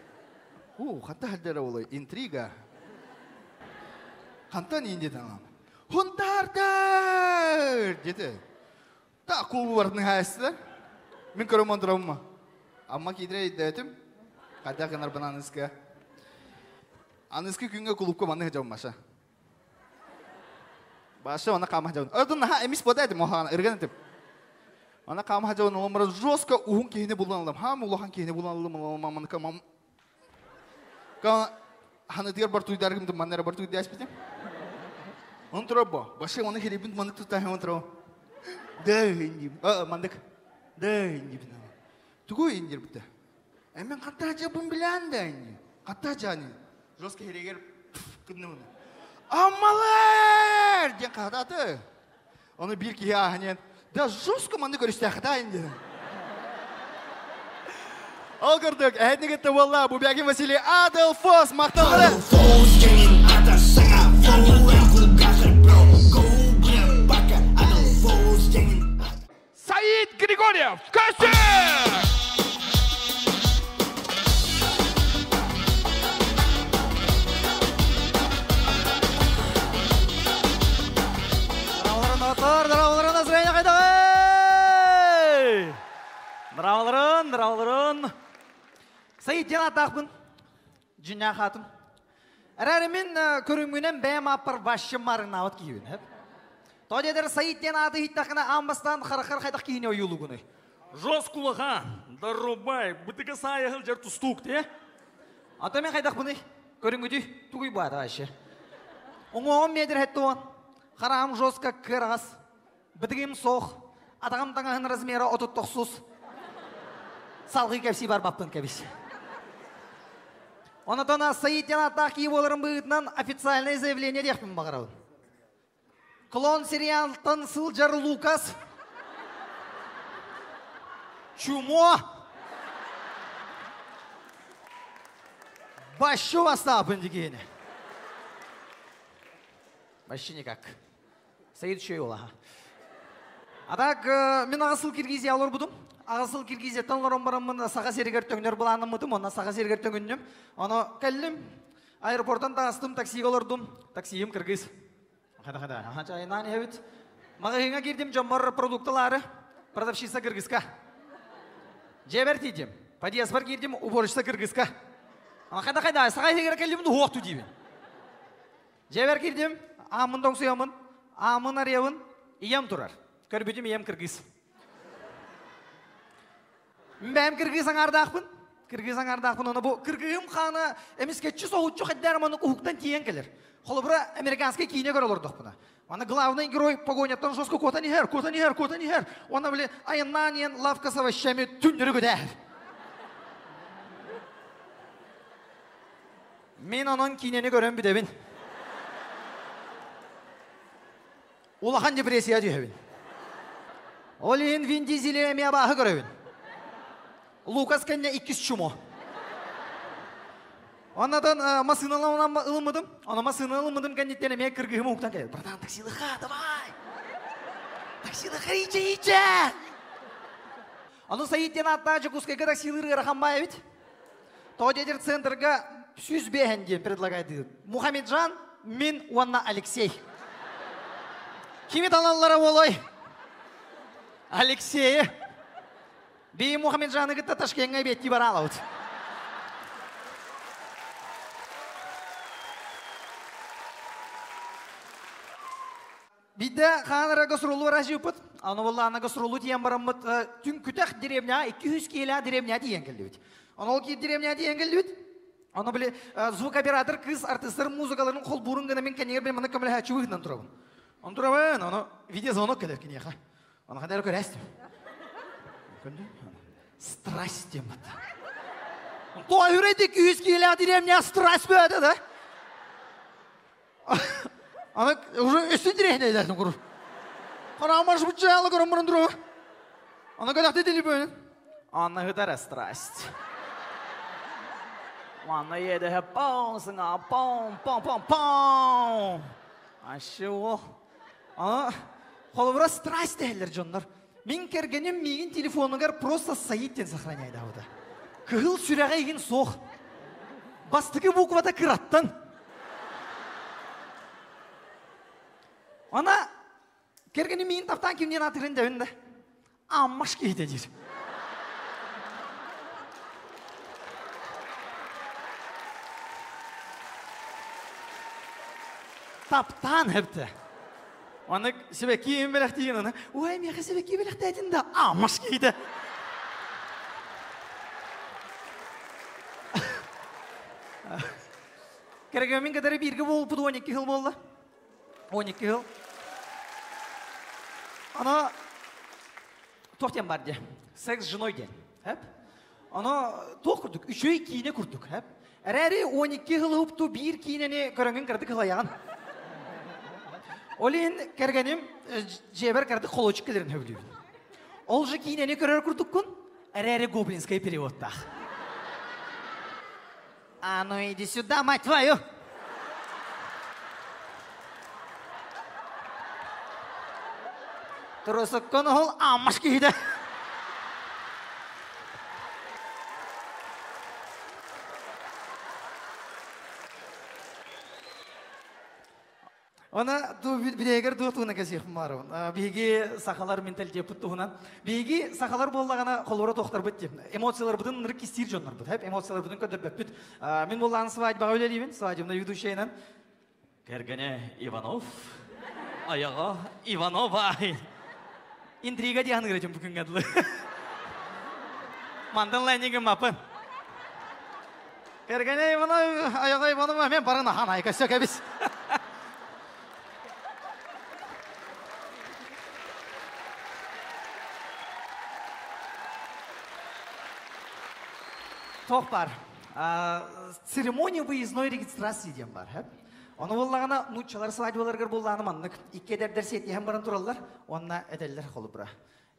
У, хатта халдара олой интрига. Хантан индета. Хунтардар деді. Та клубу бардын хайсылар. Мин көрөм онтурамма. Амма кидре идетим. Қайда гынар бына аныска. Аныска күнгө клубка манны жабын маша. Баша она кама жабын. Öдün наха эмис бодайдым охан ырган этим. Ана кама жабын олмара жестко ухун кихини булан алым. Хам улахан кихини булан алым алым маман камам. Ка ханы дигер бар туйдаргым маннера бар туйдаш битим. Он троба. Баша оны херебин мандык тута он троба. Да инди. А мандык. Да инди. Тугу индир битте. Эмен катта жабын билен да инди. Катта жани. Жестко херегер кынны. Амалар ден кататы. Оны бир кихи аханен. Да жестко мандык көрүстэ хата инди. Ол көрдүк, әйдігі болла, Бубягин Василий Аделфос мақталғыры. Саид Григорьев, Костя! Саид диэн ааттаахпын. Дьиҥнээх аатым. Эрээри мин көрүҥмүнэн бэйэм ааппар вообще маарыҥнаабат киһибин. Тоҕо диэтэр Саид диэн ааты иһиттэххинэ аан бастаан хараххар хайдах киһини ойуулугунуй? Жёсткулаха, дорубай, бытыга саайа сылдьар тустуук те. Ата мен хайдахпыный? Көрүҥҥүтүй, тугуй баата вообще? Уҥуоҕум метр хеттуон, хараҕым жестко кыараҕас, Бытыгым суох, атаҕым таҥаһын размера 39. Салгыы кэпсии барбаппын кэбис. Онотон Саид диэн ааттаах киһи буоларын быһыытынан официальное заявление диэхпин баҕарабын. Клон сериалтан сылдьар Лукас Чумо Бащу бастаапын дигиэни. Вообще никак. Саид үчүгэй уолаһа. А так, мин аҕыс сыл Киргизия олорбутум. Аҕыс сыл Киргизияттан олорон бараммын Саха сиригэр төҥнөр былааннаммытым, онно Саха сиригэр төҥүннүм. Ону кэллим, аэропортан таҕыстым, таксига олордум. Таксиим кыргыз. Хада-хада, аха чайнаан иһэбит. Маҕаһыыҥҥа киирдим, дьоммор продукталаары. Продавщица кыргызка. Дьиэбэр тиийдим. Подъездбар киирдим, уборщица кыргызка. Хада-хада, Саха сиригэр кэллим, уһуохту диибин. Дьиэбэр киирдим, ааммын тоҥсуйаммын, ааммын арыйабын, ийэм турар. Көрбүтүм ийэм кыргыз. Бэйэм кыргыз аҥаардаахпын. Кыргыз аҥаардаахпын, ону бу кыргыһым хаана эмискэччи соһуччу хайдаар маннык уһуктан тиийэн кэлэр. Холобура, американскай киинэ көрө олордохпуна. Аны главный герой погоняттан жестко куотан иһэр, куотан иһэр, куотан иһэр. Уонна били айаннаан иһэн лавка с овощами түннүрү көтээр. Мин онон киинэни көрөн бүтэбин. Улахан депрессия түһэбин. Ол иһин Вин Дизели эмиэ абааһы көрөбүн. Лукас кэннэ иккис чумо. Оннотон массыыналанан ылыммытым. Ону массыына ылыммытым кэнниттэн эмиэ кыргыһым уһуктан кэлэр. Братан, таксилыха, давай! Таксилыха, ичэ, ичэ! Ону Саид диэн ааттаах Дьокуускайга таксилыыр ыарахан баа эбит. Тоҕо диэтэр центрга 105 диэн предлагайдыыр. Мухамеджан, мин уонна Алексей. Кими талаллара буолуой? Алексейи. Би Мухамеджаны кытта Ташкеҥҥа эбиэттии бараалабыт. Биирдэ хаан эрэ гастролу барааччыппыт. Аны буоллаҕына гастролу тиийэн бараммыт түҥкүтэх деревняҕа 200 киһилээх деревняҕа тиийэн кэллибит. Ону ол деревняҕа тиийэн кэллибит. Ону били звукооператор кыыс артыыстар музыкаларын холбуурун гына мин кэннигэр мин манна көмөлөһөөччү быһыытынан турабын. Ону турабын, ону видеозвонок кэлэр киниэхэ. Ону ханна эрэ көрөөстүм. Страсть диэн бат. Тоҕо үрэйдик 200 киһилээх деревняҕа страсть бөөтө да? Аны уже өссө интэриэһинэйдээхтин куру. Хараҕым маршрутчаалы көрөн баран туруо. Аны кэлэхти телефонун. Анна ыытара страсть. Манна иэдэһэ паун сыҥаа паун паун паун паун. Ашы ол. Аны холобура страсть дэһэллэр дьоннор. Мин кэргэним миигин телефонугар просто Саид диэн сохраняйдаабыта. Кыһыл сүрэҕэ игин суох. Бастакы буквата кыраттан. Ана кэргэним миигин таптаан кимниэн аатырын дэбин да. Аммаш киһитэ диир. Таптаан хэптэ. Аны сибэкки бэлэхтиин аны ой миэхэ сибэкки бэлэхтээтин да аммаш киһитэ. Кэргэммин кытары бииргэ буолбут 12 жыл буолла. 12 жыл. Аны туох диэн бар дии. Секс с женой диэн. Хэп? Аны туох курдук, үчүгэй киинэ курдук. Хэп? Эрээри 12 жыл уһупту биир киинэни көрөҥүн кыратык ылайаҕын. Ол иһин кэргэним дьиэбэр кыратык холуочук кэлэрин сөбүлүүбүн. Ол же киинэни көрөр курдуккун, эрээри гоблинскай переводтаах. А ну иди сюда, мать твою! Турусуккун уһул аммаш киһитэ. Она ту билегер ту туна кесих марун. Биһиги сахалар менталитеппит туһунан. Биһиги сахалар буоллаҕына холура тохтарбыт диэн. Эмоцияларбытын ынырык кистиир дьоннорбут. Хэп эмоцияларбытын көрдөрбөппүт. Мин буоллаҕына свадьбаҕа үлэлиибин, свадебный ведущайынан. Кэргэнэ Иванов, айаҕа Иванова. Интрига диэн ыҥырытым бу күҥҥэ дылы. Мантан лайнигым мапын. Кэргэнэ Иванов, айаҕа Иванова мен барын ахан айка сөкөбүс. Туох бар? Церемония выездной регистрации диэн бар. Ону буоллаҕына нууччалар свадьбаларыгар буоллаҕына маннык икки эдэрдэр сиэтиһэн баран тураллар уонна этэллэр холобура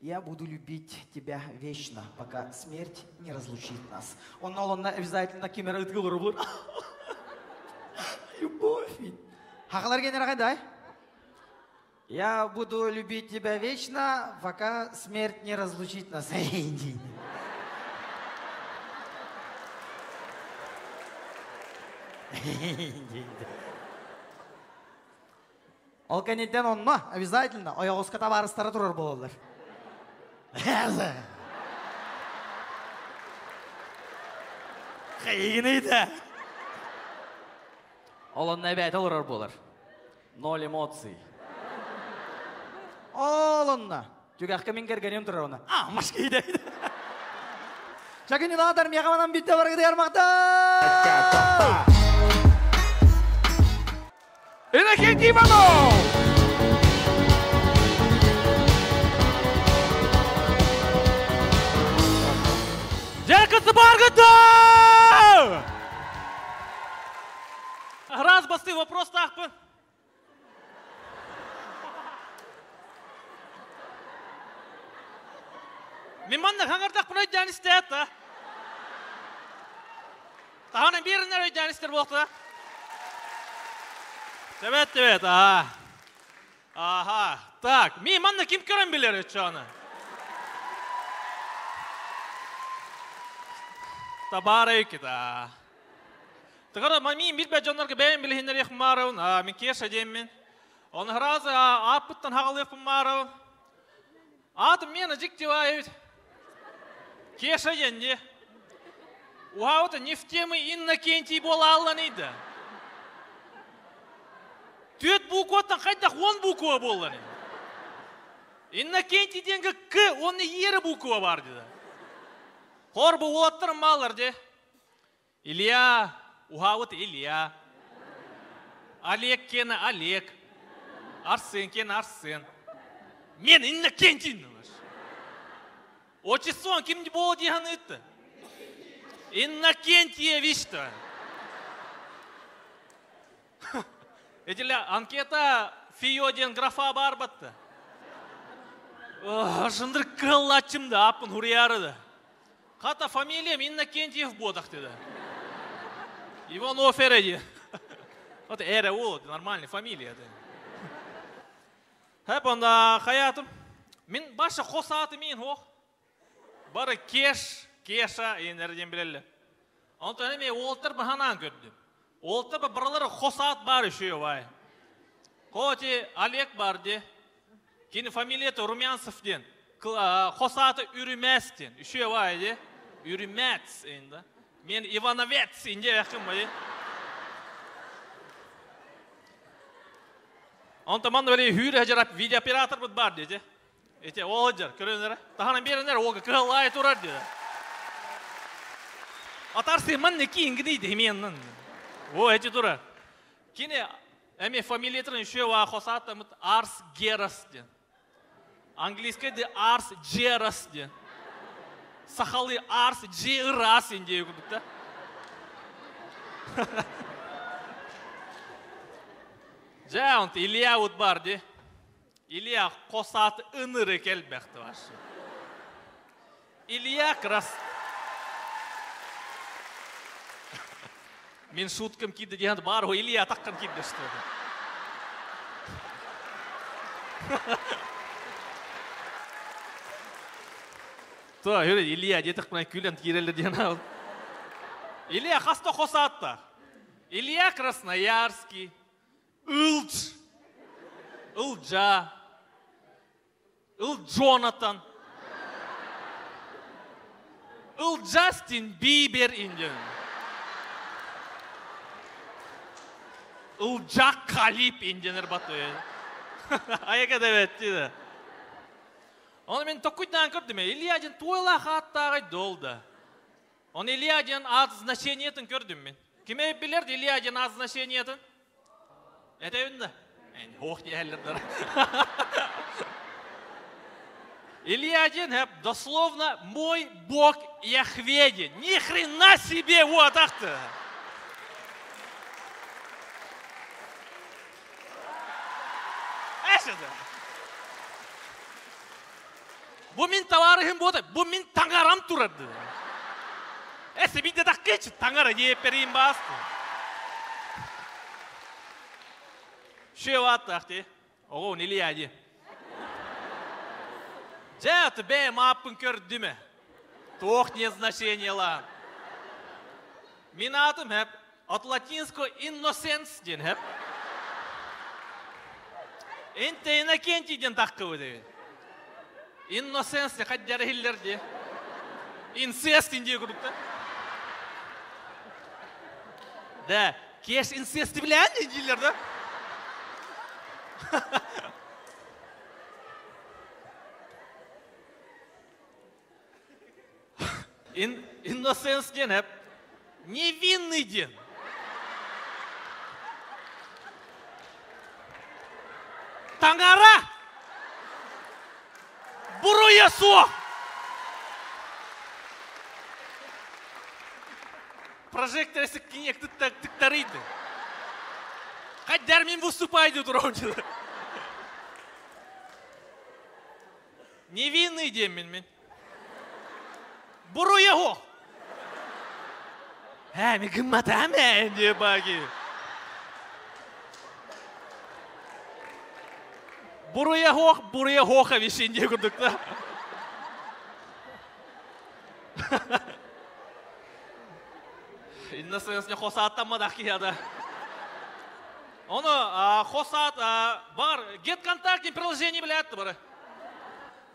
Я буду любить тебя вечно, пока смерть не разлучит нас. Онно олонно обязательно ким эрэ ытгылыр olur. Любовь. Хахалар генерага дай. Я буду любить тебя вечно, пока смерть не разлучит нас. Ол кэнниттэн онно обязательно ойоҕоско табаарыстара турар буолаллар. Хайыгыныйда. Ол онно эбээтэ олорор буолар. Ноль эмоций. Ол онно. Түгэххэ мин кэргэним турар оны. А, машкида. Чакын илаатар миэхэ манан бүтте барыгытыгар махтал! Иннокентий Иванов! Дьэ, баргыта! Раз басты вопрос тахпын. Мен манна хаңардақпын өйдән истәт, а? Таһана биринер өйдән истер болта. Төбет, төбет, ага. Ага, так, мен манна ким көрөн билер өчөны? Табара да. Тыгара мамин билбе дьоннорго бэйэм билиһиннэриэх маарабын, мин Кеша диэммин. Оны хразы ааппыттан хагалыахпын маарабын. Аатым мена дьиктиваевит. Кеша диэн дии. Уһаабыта не в темы Иннокентий буолаалланыйда. Түөт букваттан хайдах он буква буолланы. Иннокентий диэнгэ К, он еры буква бар деді. Хор бу уолаттар малар де. Илья, уһаабыт Илья. Олег кена Олег. Арсен кена Арсен. Мен Иннокентий. Отчествон ким буол диэн ыытты? Иннокентьевич-то. Этиле анкета ФИО диэн графа бар батты. Жындыр кыллачым да аппын хурияры да. Хата фамилиям Иннокентьев бодах деді. Иванов эре Вот эре ол, нормальный фамилия. Хэп онда хаятым. Мен баша хосаты мен хох. Бары кеш, кеша енерден билелі. Онтон эме олтыр баханан көрдүм. Олтыр барлары хосат бар еще вай. Хоти Олег бар де. Кини фамилияты Румянцев ден. Хосаты Үрүмәс ден. Еще вай де. Үрүмәц енді. Мен Ивановец инде яқын ба де. Онта ман бери хүрэ жарап видеооператор бут бар деди. Эте ол жар көрөнөр. Тахана беренер ога кылай турар деди. Атарсы ман не кийин гидейди меннен. О, эти тура. Кине эме фамилиятын еще ва хосата мут Арс Герас ден. Английский де Арс Джерас ден. Сахалы Арс Джерас инде күдүк да. Жа, онт Илья ут бар де. Илья косат ыныры келбекти башы. Илья крас... Мен шуткам киді деген бар ғой, Илья таққан киді что То, Илья детік мына күлен кирелі деген Илья хаста қосатта. Илья Красноярский, Ылч. Ылдьаа. Ыл Джонатан. Ыл Джастин Бибер индиэн. Ыл Джак Халип индиэнер баты. Айака да бэтти да. Оны мен токуйдаан көрдүм. Илья диэн туйлаах ааттааҕай долда. Оны Илья диэн аат значениетын көрдүм мен. Ким билер Илья диэн аат значениетын? Этэбин да. Ох диэһэллэр Илья диэн дословно мой бог Яхве диэн. Ни хрена себе вот ахты. Эсэдэ. Бу мин товарыһым буота, бу мин таҥарам турарды. Эсэ бидде таккыч таҥара диэппериин баасты. Шүө ти. Оҕо Илья ди. Дьэ, аты бэйэм ааппын көрдүмэ. Туох не значениелаан. Мин аатым хэп от латинского innocence диэн хэп. Энте Иннокентий диэн таххыбыт эбит. Innocence хаддара иһиллэр дии. Инцест дии курдук Да, кеш инцести билээн дииллэр да. Innocence диэн эп невинный диэн. Таҥара! Буруйа суох! Прожектор тыктарыйды. Хаддар мин выступайды турам. Невинный диэммин мин. Буруйа суох. Ээ, ми гымматаам ээ диэ баги. Буруйа суох, буруйа суох эбишин диэ курдук да. Инна хос ааттамматах киһи да. Ону хос аат бар Get контакт приложение билээтти бары.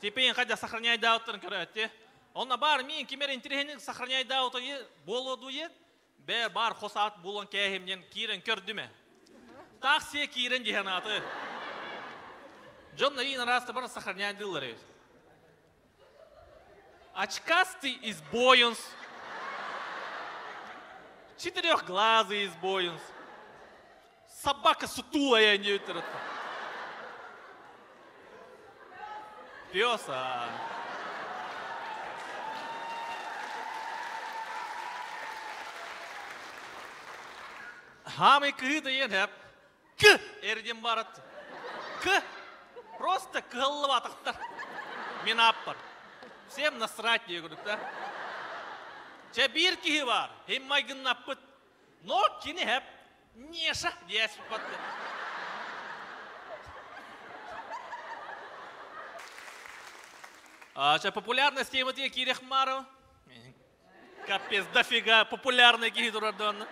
Типа хотя сохраняй даутарын көрөтти. Онно бар мин кимер интеллигент сохраняй даутайы болодуе бе бар хос аат булан кээһимнен киирен көрдүмэ. Таксия киирен диһен аты. Дьон нарин араста бар сохраняй дыллар. Очкастый из Боюнс. Четырехглазый из Боюнс. Собака сутулая не Пес, а... Хамы кыһы диэн хэп. К эрден барат. К просто кыһыллыбатахтар. Мин ааппар. Всем насрать дии курдук да. Чэ биир киһи бар. Хим майгыннаппыт. Но кини хэп Неша диэспиппат. Чэ популярность тематыгар киириэх маару. Капец, дофига популярный киһи турар донна.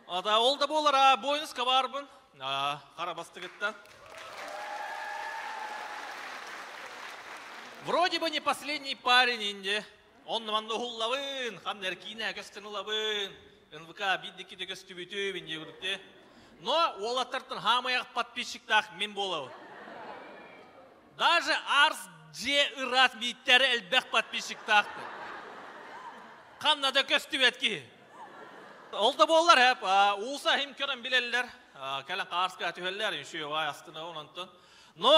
Ата ол да буолар, бойнуска барбын. Хара бастыгыттан. Вроде бы не последний парень инде. Онно манна уһуллабын, ханна эркиинэ көстөн ылабын, НВК биирдики да көстүбүтүм инде курдук Но уолаттартан хаамайах подписчиктаах мин буолабын. Даже Арс дьиэ ыраас мииттэрэ элбэх подписчиктаахты. Ханна да көстүбэт киһи. Ол да буоллар эп, уулса хим көрөн билэллэр, кэлэн хаарска түһэллэр, үшүө бай астына онтон. Но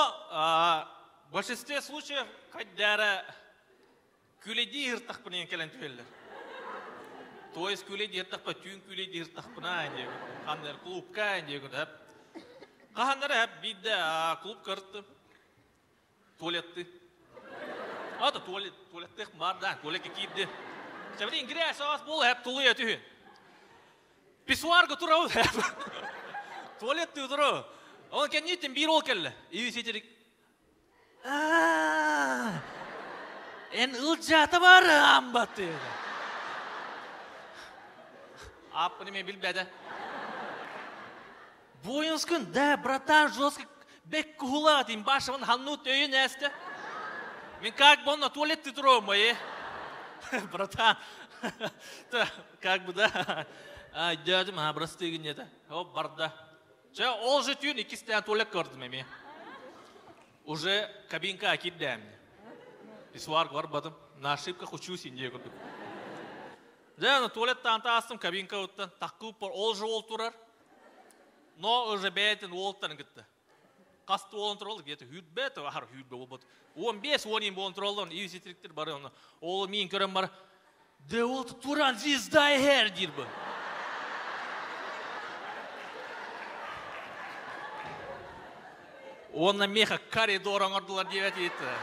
в большинстве случаев хайдара күлэдии ыртахпын кэлэн түһэллэр. То есть күлэдии ыртахпа түүн күлэдии ыртахпына диye. Ханнар клубка диye хеп. Хаһаннар хеп бидде клуб кырттым. Туалетты. Ата туалет, туалеттех бар да, туалетке киирди. Чабрин грязь аас бол хеп тулуя түһүн. Писсуарга турабы хеп. Туалетты туру. Он кенниттен бир ол келле. Иви сетерик. Эн ылдьаата бар амбаты. Аппыны мен билбеде. Воинскын, да, братан, жестко. Бек куһулаатин башымын ханнут өйүн эсте. Мен как бы онно туалет туром э. Братан, как бы да. Дядим, а просты это. Оп, барда. Чэ, ол же түүн иккистээн туалет көрдүм эмиэ. Уже кабинка кирдэм. Писсуар барбатым. На ошибках учусь индия курдук. Дьэ, аны туалеттаан таастым кабинка уттан таккыып ол же ол турар. Но уже бэйэтин уолтан кытта. Хас уолун турал где-то хүрбэ, ахар хүрбэ болбот. 15 он болон тураллар, ии ситириктер бары оны. Ол миин көрөн бар. Де ол туран звезда эр диир бу. Уонна меха коридор оҥордулар диэбэт иитэ.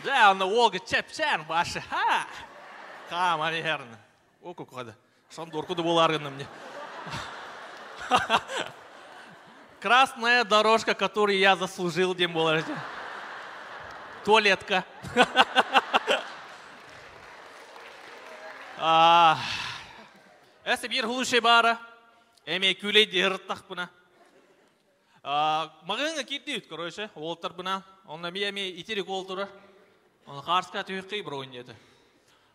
Дьэ, онно уолга чэпчээн башы, ха! Хааман иһэрин. О, кукада. Шандорку да буолааргынным мне. Красная дорожка, которую я заслужил, диэн буолар этэ. Туалетка. Эсэ биир хулушай баара. Эми күлэй диһырыттахпына. Маҕыҥа киирдибит, короче, уолтарбына. Онно эмиэ эмиэ итирик уол турар. Оны хаарска түһүккэй броун диэтэ.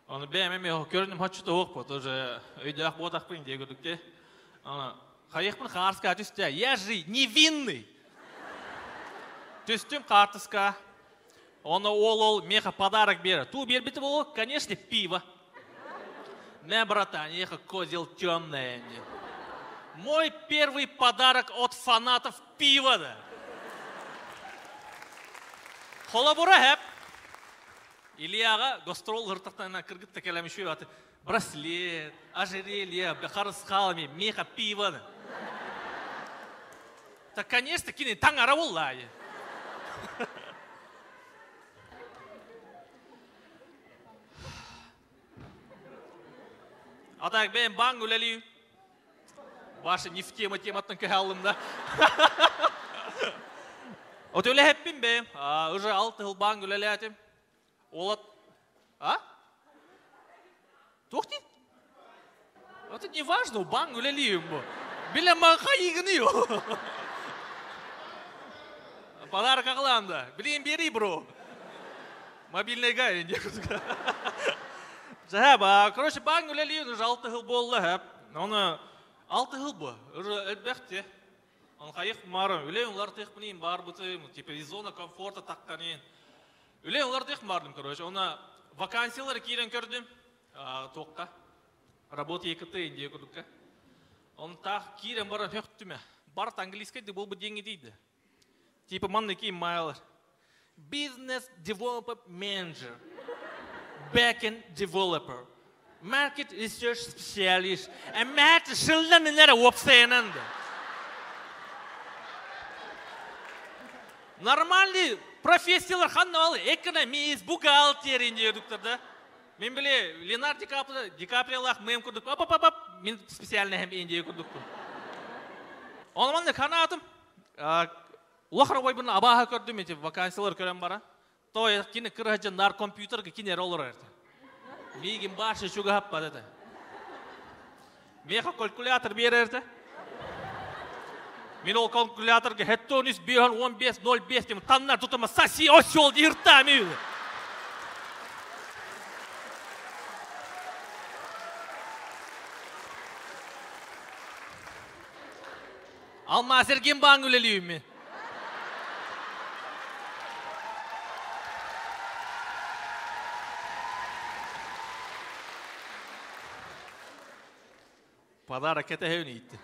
Оны бэйэм эмиэ көрүнүм хоччута суох тоже өйдөөх буотахпын дии курдук те. Аны хайыахпын хаарска түстэ. Я же невинный. Түстүм хаартыска. Оны ол ол меха подарок берер. Ту бербити болу, конечно, пиво. Не, братан, ехал козел темный. Мой первый подарок от фанатов пива, да. Холобура хэп. Ильяға гастрол ыртақтан кыргытта кэлэм үшүй аты браслет, ожерелье, харысхалами, меха пиво. Так, конечно, кини таҥара буолла. А так бэйэм баан үлэлиир. Ваша не в тема тематтан көһө аллым да. Вот үлэһэппин бэйэм. Уже алты жыл баан үлэлээтим. Олат... А? Туох дии? Это не важно, баан үлэлиим бу. Билэ маҥха игини Подарок аҕалаан да. Билиэн биэрий бро. Мобильныйга Жа, короче, баан үлэлиин уже алты жыл буолла Оны алты жыл бу. Уже элбэхти. Он хайых мары. Үлэ улартыах бар бутым. Типа из зона комфорта таққанын. Үлэ улартыах бардым, короче. Оны вакансиялар киирэн көрдүм. Туохха. Работа ЕКТ диye курдукка. Оны таах киирэн баран höктүмэ. Барт английский де болбу деньги дейді. Типа манна киин майлар. Business Development Manager. Backend Developer. Market Research Specialist. Эмээт шылдан нere уопсайынан да. Нормальный профессиялар ханна ал экономист, бухгалтер диедуктар да. Мен биле Леонардо Ди Каприо, Ди Каприолах мем курдук. Оп, оп, оп, мен специально hem индия курдук. Оны манна канатым. Улахара ойбын абаха көрдүм эти вакансиялар көрөн бара. То кини кырһа нар компьютерга кинер олор эрте. Мигин башы чугахаппа деді. Меха калькулятор берерді. Мен ол калькуляторга хеттонис 5 15 05 деп таннар тутама соси осел диртами. Алмаз эрген баң үлелейм Подарок это итти.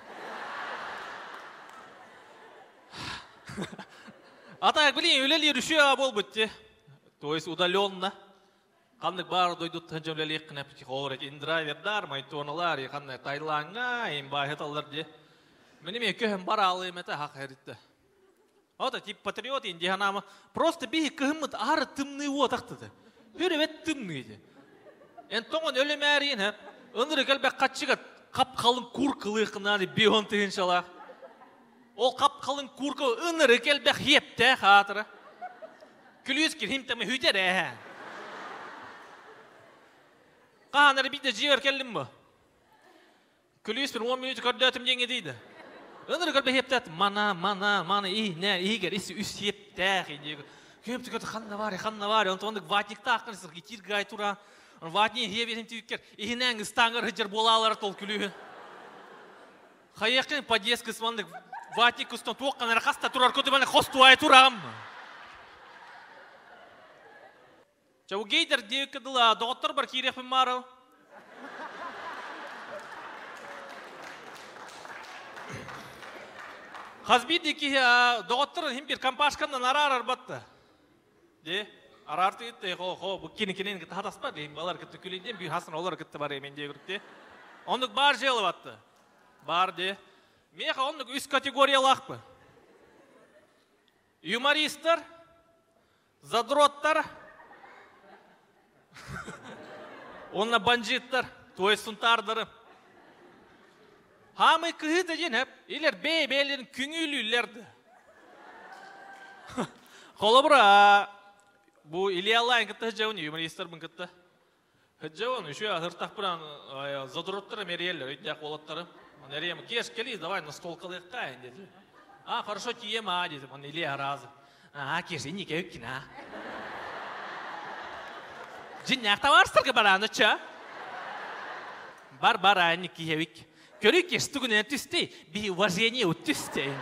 А так, блин, үлелер үші болбут те. То есть удаленно. Қандық бар дойдут жөмлелек қына психолог индрайвердар, майтоналар, қандай Таиландга, им бахеталар де. Мені мен көһім бар алым это хақ әрітті. Ота тип патриот индианама просто бихи кыһыммыт ары тымны отақтыды. Хүребет тымны де. Эн тоңон өлемәрин, хә. Ындыры кәлбә қатчыга қап қалын куркылыqына бион тыгыншалах. Ол қап қалын курка ыныры кәлбә хепте хатыры. Күлүс кирхим таме хүтер ә. Қаныр бите жибер келдим бу. Күлүүспүн 10 мүнүүтэ көрдөөтүм диэҥҥэ тиийдэ. Ынырык көрбөһиэптэт мана, мана, мана, иһинэ, иһигэр ис үс сиэптээх индиэ. Күөм түкөт ханна бар, ханна бар, онтон оннук ватниктаах кырсыр китир гай тура. Ватни иһиэ биэрин түккер, иһинээн ыстаангар хыджар буолаалар тол күлүүһүн. Хайыаххын подъезд кысманнык ватник кустан туох канара хаста турар көтүмэн хостуай турам. Чэ, бу гейдер диэбиккэ дылы доҕотторбор киириэхпин маарыл. Хас биирдии киһи доҕотторун иһин биир компашканан араарар батта. Де, араарты итте хо хо бу кини кинин кытта хатаспа дейм балар кытта күлейден бүй хасын олар кытта бар эмен дие күрүкте. Оннук бар жыалы батты. Бар де. Меха оннук үс категориялаахпы. Юмористтар, Задроттар уонна бандьыыттар, то есть сунтаардары. Хаамый кыһыыта диэн эп, илэр бэйэ-бэйэлэрин күҥүүлүүллэр да. Холобура, бу Илья Лайн кытта сылдьабын, юмористарбын кытта. Сылдьабын, үчүгэй аһыртахпынан задроттара мэрийэллэр, өйдөөх уолаттары. Эриэм, Кеш, кели, давай на стол калыахха, диэтим. А, хорошо, тием, а, диэтим, он Илья разы. А, Кеш, иннике өккин, а. Дьиннээх табаарыстарга барааныча. Бар, бар, а, инник Көрүй, Кеш, тугунэн түстей, би уважение түстей.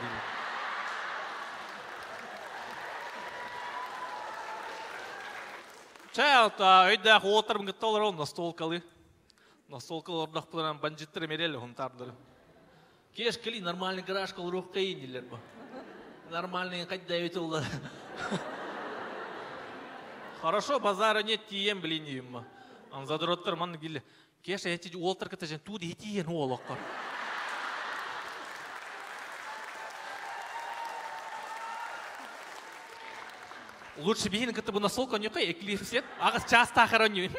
Чэ, өйдөөх уолаттарбын кытта олоробун, настолкалыы. Настолка олордохпутунан бандьыттар эмиэрэллэр хунтаардары. Кеш, кели, нормальный гаражка олоруох кайын дииллэр бу. Нормальный хайда эбит улла. Хорошо, базара нет, тиийэн билин диим. Задроттар манна килле. Кеша, эти уолтар кытта жен туу тиийэн уолоккор. Лучше биһин кытта бу настолка ньукай эклипсет. Агас час тахара нью.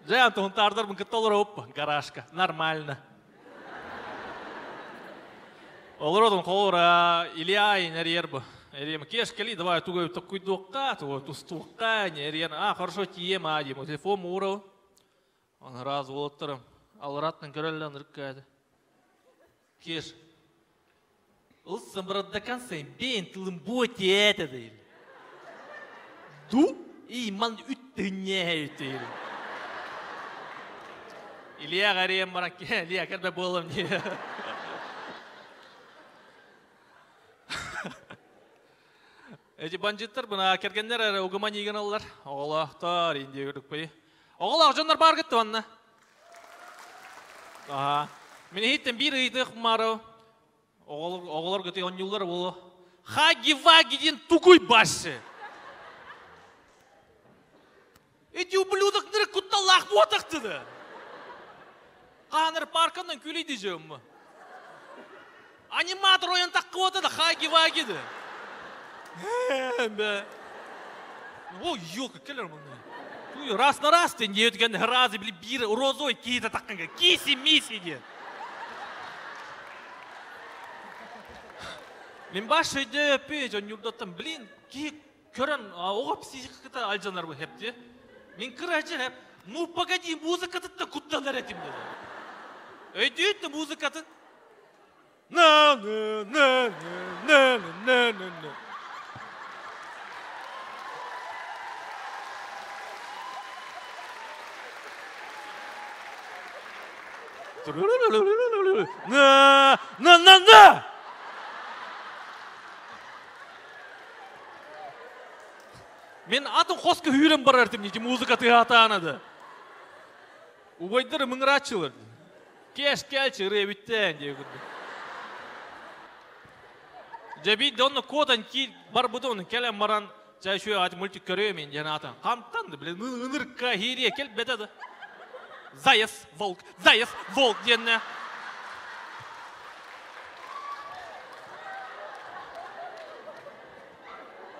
Дьэ, Антон тардарбын кытта олоруп гаражка. Нормально. Олородум холора Илья инэрийэр бу. Эрием кеш кели, давай тугу токкуйдуохха, тугу тустуохха, нериен. А, хорошо тием, а, дим. Телефон уурал. Он раз уолаттарым. Алраттан көрөллөн ырыккаады. Кеш. Ылсын брат до конца, бейн тылым боте это дейли. Ду и ман үттүнне үттү. Илья гарем баран Илья кэлбэ буолам не. Эти бандиттар бына кэргэннэр эрэ угума нийгэн аллар. Оҕолоохтор индия көрүкпүй. Оҕолоох дьоннор бар гытты онна. Аха. Мин иһиттен биир ыйытык мары. Оҕолор гыты онньуллар болу. Хаги-ваги диэн тугуй башы. Эти ублюдок нырык кутталлаах буотахтыды. Хааныр парканан күлейді жөммі. Аниматор ойын таққы да хаги-ваги да. Бе. О, елка, келер мұны. Раз на раз тен өткен разы били бир розой кейді таққанға. Киси-миси де. Мен баш өйде өппей, жон юрдаттан, блин, ки көрін, оға психиката алжанар бұл хепте. Мен кыра хеп, ну погоди, музыкаты куттанар этим деді. Өйдүйітті музыкатын. На на на на на на на. На на на на. Мен атын хосқа хүрен барар тим нити музыка тыатаанады. Убайдары мыңрачылыр. Кеш келчи ырыя бүттен дие күрдү. Жаби онно кодан ки бар буду оны келен баран жай шуя ати мультик көрөм мен жана атын. Камтанды биле ынырка хирие кел бетеди. Заяц, волк, заяц, волк диэнне.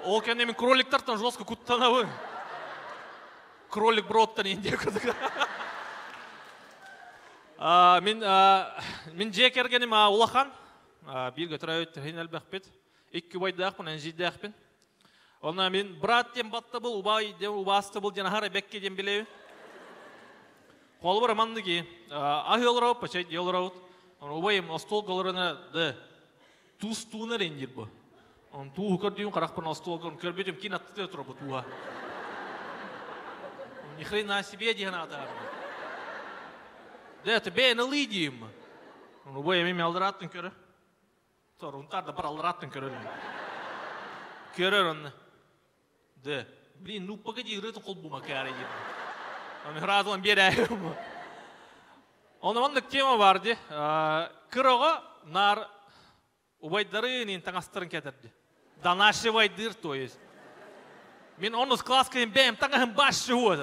Ол кәне мен кроликтартан жестко куттанабы. Кролик броттан инде күрдүк. Мен мен же кергеним улахан бирге төрөбүт хин элбэхпит. Икки байдаахпын, энжидээхпин. Онно мин брат диэн баттабыл, убай диэн убаастабыл диэн аһара бэккэ диэн билэбин. Холобура манныги аһыы олоробут, пачай дии олоробут. Убайым остуолга олорон да туус туунар диир бу. Он тууһу көрдүүм харахпын остуолга көрбүтүм кин аттытыа турар бу тууһа. Ни хрена себе диэн аатаар. Да это бэйэн ылыы диим. Убайым эми алдырааттын көрө. Сорунтар да бараллараттын көрөр. Көрөр онно. Да. Блин, ну погоди, ырыатын холбума кээре диир. Аны ыраатылан биэрээйим. Оны маннык тема бар ди. Кыраҕа нар убайдарын таҥастарын кэтэрди. Донашивайдыр, то есть. Мин онус класска бэйэм таҥаһым башшы вот.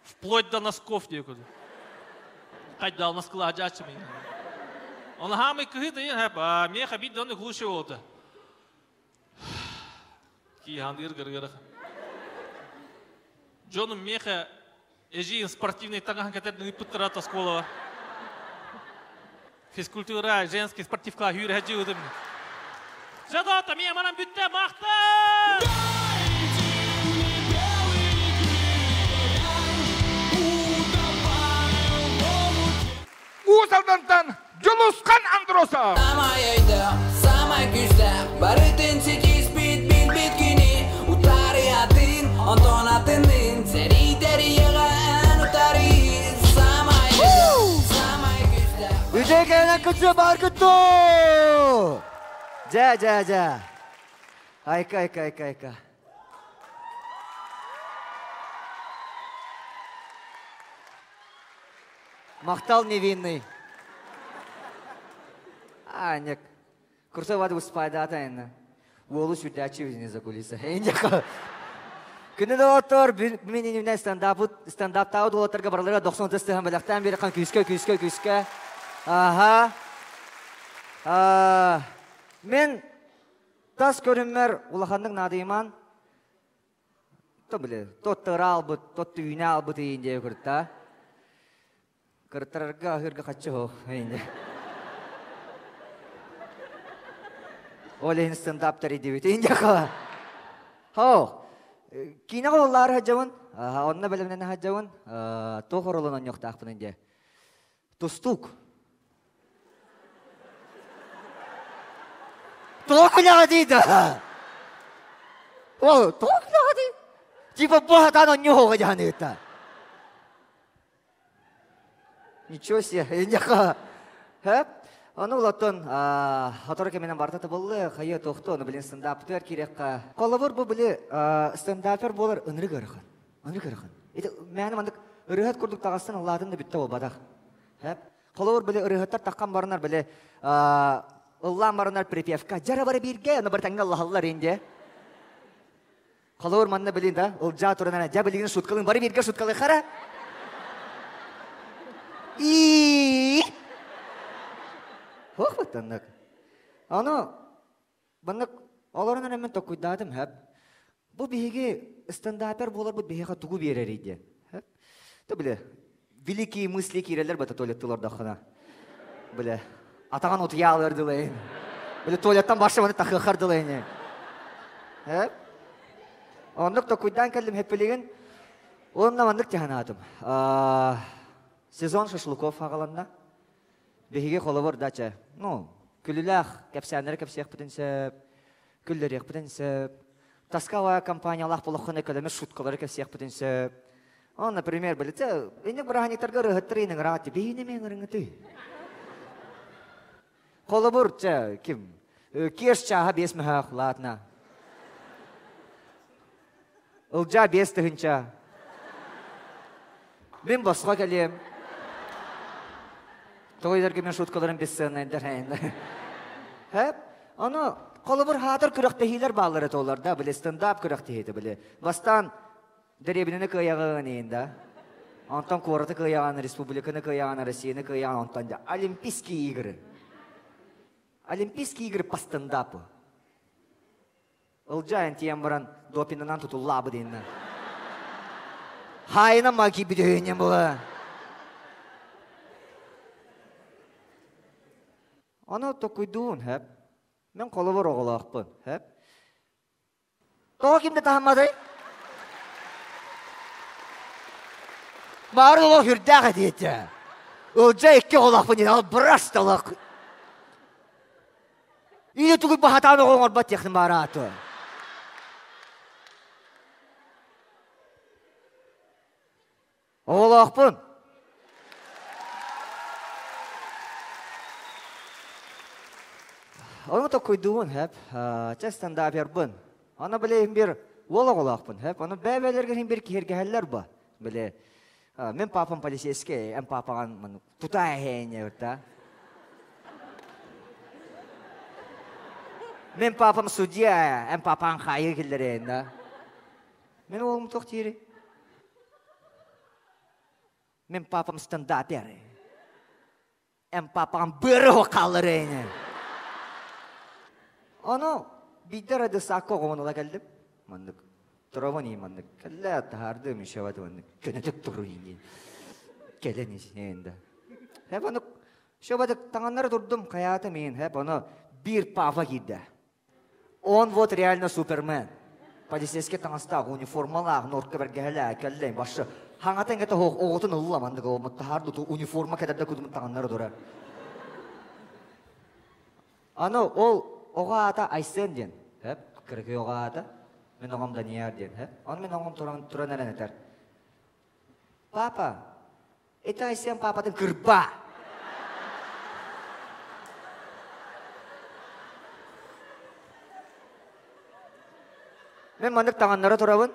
Вплоть до носков диye курдук. Хайдал носкыла жааччы мен. Оны хаамый кыһы тыйын хэп, меха бит доны глуше болду. Киһандыр гыргырых. Дьонум меха эжиин спортивный таҥаһын кэтэрдин ыыппыттара оскуолаҕа. Физкультура, женский спортивка хүүрэ жыытым. Жадата мия манан бүттэ махтал! Уус Алдантан Дьулусхан Андросов! Самай өйдөөх, самай күүстээх, барытын ситиспит билбит кини Утары атын, онтон атынын, сэрии тэрийэҕэ эн утары Самай өйдөөх, самай күүстээх Үтүө кэлэн күтсө бар күтту! Дьэ, дьэ, дьэ. Айка, айка, айка, айка. Махтал невинный. Аанньык. Курса вады успайдаата энна. Уолу сүрдээччи бизнес за кулиса. Күнү доҕоттор, мин инибинэ стендапыт стендаптаабыт уолаттарга барыларыгар дохсун ытыс тыһан бэлэхтээн биэрэххин күүскэ күүскэ күүскэ. Аха. Мен тас көрүммэр улаханнык наадыйман То били, тот тыра албыт, тот түүнэ албыт иин диэ кырта. Кыртарарга аһыырга хаччы хоох иин Ол иһин стендаптар идибит иин диэхэ. Хоох. Киинэҕэ оллаары сылдьабын, онно бэлэмнэнэ сылдьабын, туох оролон онньуохтаахпын диэ. Тустуук. Туох үлэҕэ дии да? Ол туох үлэҕэ дии? Типа бу хатаан онньуоҕа дьаһаныыта. Ничего себе, иньяха. Хэп. Ону улаттон хотору кэминэн барыта табыллы, хайа тохто, ону билин стендаптыгар киириэххэ. Холобур бу били стендапер буолар ынырык ыарахан. Ынырык ыарахан. Ити мээнэ маннык ырыаһыт курдук таҕыстан ыллаатын да бүттэ буолбатах. Хэп. Холобур били ырыаһыттар таххан баранар били ыллаан баранар припевка дьара бары бииргэ, аны бары тэҥҥэ ыллаһаллар инде. Холобур манна билин да ылдьаа туран дьэ билигин шуткалын бары бииргэ шуткалыхара. И Ох баттаннык. Аны маннык олорон эрэ мин токуйдаатым хэп. Бу биһиги стендапер буоларбыт биһиэхэ тугу биэрэрий диэн. Хэп. Ты бile великие мысли киирэллэр бата туалетты олордоххуна. Бile атаҕын утуйаалыар дылайын. Бile туалеттан барса тахыахар дылайын. Хэп. Оннук токуйдаан кэллим хэппилигин. Уонна маннык тиһанаатым. Сезон шашлыков аҕаланна. Биһиги холобур дача, ну, күлүлээх кэпсээннэри кэпсиэхпитин сөп, күллэриэхпитин сөп. Таскалая компаниялаах болоххуна көлөмө шуткалары кэпсиэхпитин сөп. Он, например, билите, инник бырааһынньыктарга ырыһыттар иниҥыраат, биһини мен ырыҥыты. Холобур, чэ, ким? Кеш чааһа биэс мөһөөх, ладно. Ылдьаа 5000. Мин босхо кэлиэм. Тоҕо идэргэ мин шуткаларым бесценнайдар Хэп, ону холобур хаатар күрэхтэһиилэр бааллар этэ олар да, били стендап күрэхтэһиитэ били. Бастаан дэриэбинэни кыайаҕын иин да. Онтон куораты кыайаҕын, республиканы кыайаҕын, Россияны кыайаҕын, онтон да Олимпийские игры. Олимпийские игры по стендапу. Ылдьаайын тиийэн баран допинынан тутуллаабы диэннэ. Хаайынан ма киирбит өйүнньэн була. Ону токуйдуун, хэп. Мен холобур оҕолоохпун, хэп. Тоҕо ким да таһымматай? Баары олох үрдээх этиэтэ. Ылдьа икки оҕолоохпун диэн, ол брас олох. Или тугу баһатаан оҕо оҥорбот диэхтин баарааты. Оҕолоохпун. Ону токуйдуубун, хэп. Чэ, стендапербын. Аны били иһин бир уол оҕолоохпун, хэп. Ону бэйэ-бэйэлэригэр иһин бир киһиргэһэллэр ба. Били, мин папам полицейский, эн папаҕан тута эһээнньэ да. Мин папам судья, эн папаҥ хаайыы киллэрэйин да. Мин уолум туох диирий? Мин папам стендапер. Эн папаҥ быары хаалларыйны. Ону биирдэ радиосаакка оҕобун ыла кэллим. Маннык турамын ии маннык кэллэ таһаардым еще маннык көнөтүк туруйун диэн. Кэлэн исинэн да. Хэп ону шобатык таҥаннары турдум хайаатым иин хэп ону биир папа киирдэ. Он вот реально супермен. Полицейский таҥастаах, униформалаах, норка бэргэһэлээх, кэллэҥ, башы. Хаҥатын кэтэ оҕотун ылла маннык таһаар дуту униформа кэтэрдэ кудум таҥаннары турар. Аны ол оҕо аата Айсен диэн. Хэп, кыракый оҕо аата. Мин оҕом Данияр диэн. Хэп. Он мин оҕом туран, туран эрэн этэр. Папа, это Айсен папатын кырба. Мен маннык таҥаннара турабын.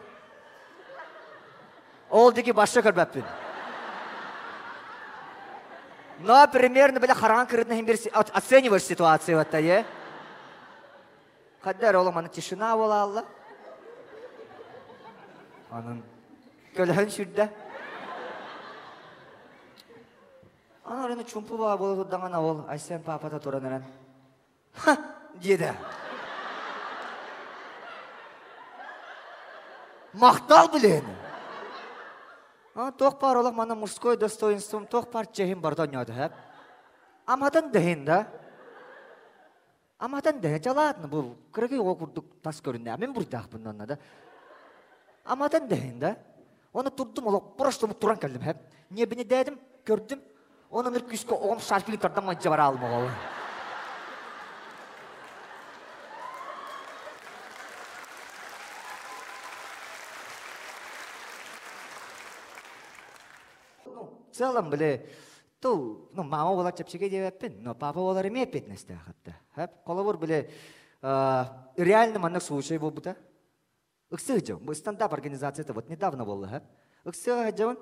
Ол диэки башша көрбөппүн. Но примерно бile хараҥа кырытын иһин бир оцениваешь ситуацию вот е. Хаддар ол маны тишина буолаалла. Анын көлөһөн сүрдэ. Аны ораны чумпу баа буола турдаҕына ол Айсен папата туран эрэн «Ха!» диэтэ. Махтал билин. А туох баар олох мана мужской достоинством туох баар чэһин барыта онньоото хэп. Аматын дэһин да. Аматын дэһэ чалаатна бу кыракый оҕо курдук тас көрүннэ. Мин бурдаахпын онно да. Аматын дэһин да. Оны турдум олох просто туран кэллим хэп. Небини дээдим, көрдүм. Оны ныр күүскэ оҕом шарфили тардан мадьа бараалым оҕолу. Ну, в целом, били, тыл, ну, мама буолар чэпчэки диэбэппин, но папа буолар эмиэ эппиэтинэстээх этэ. Холобур, били, реально маннык случай буолбута. Ыксыы сылдьабын. Стендап организацията вот недавно буолла. Ыксыы сылдьабын.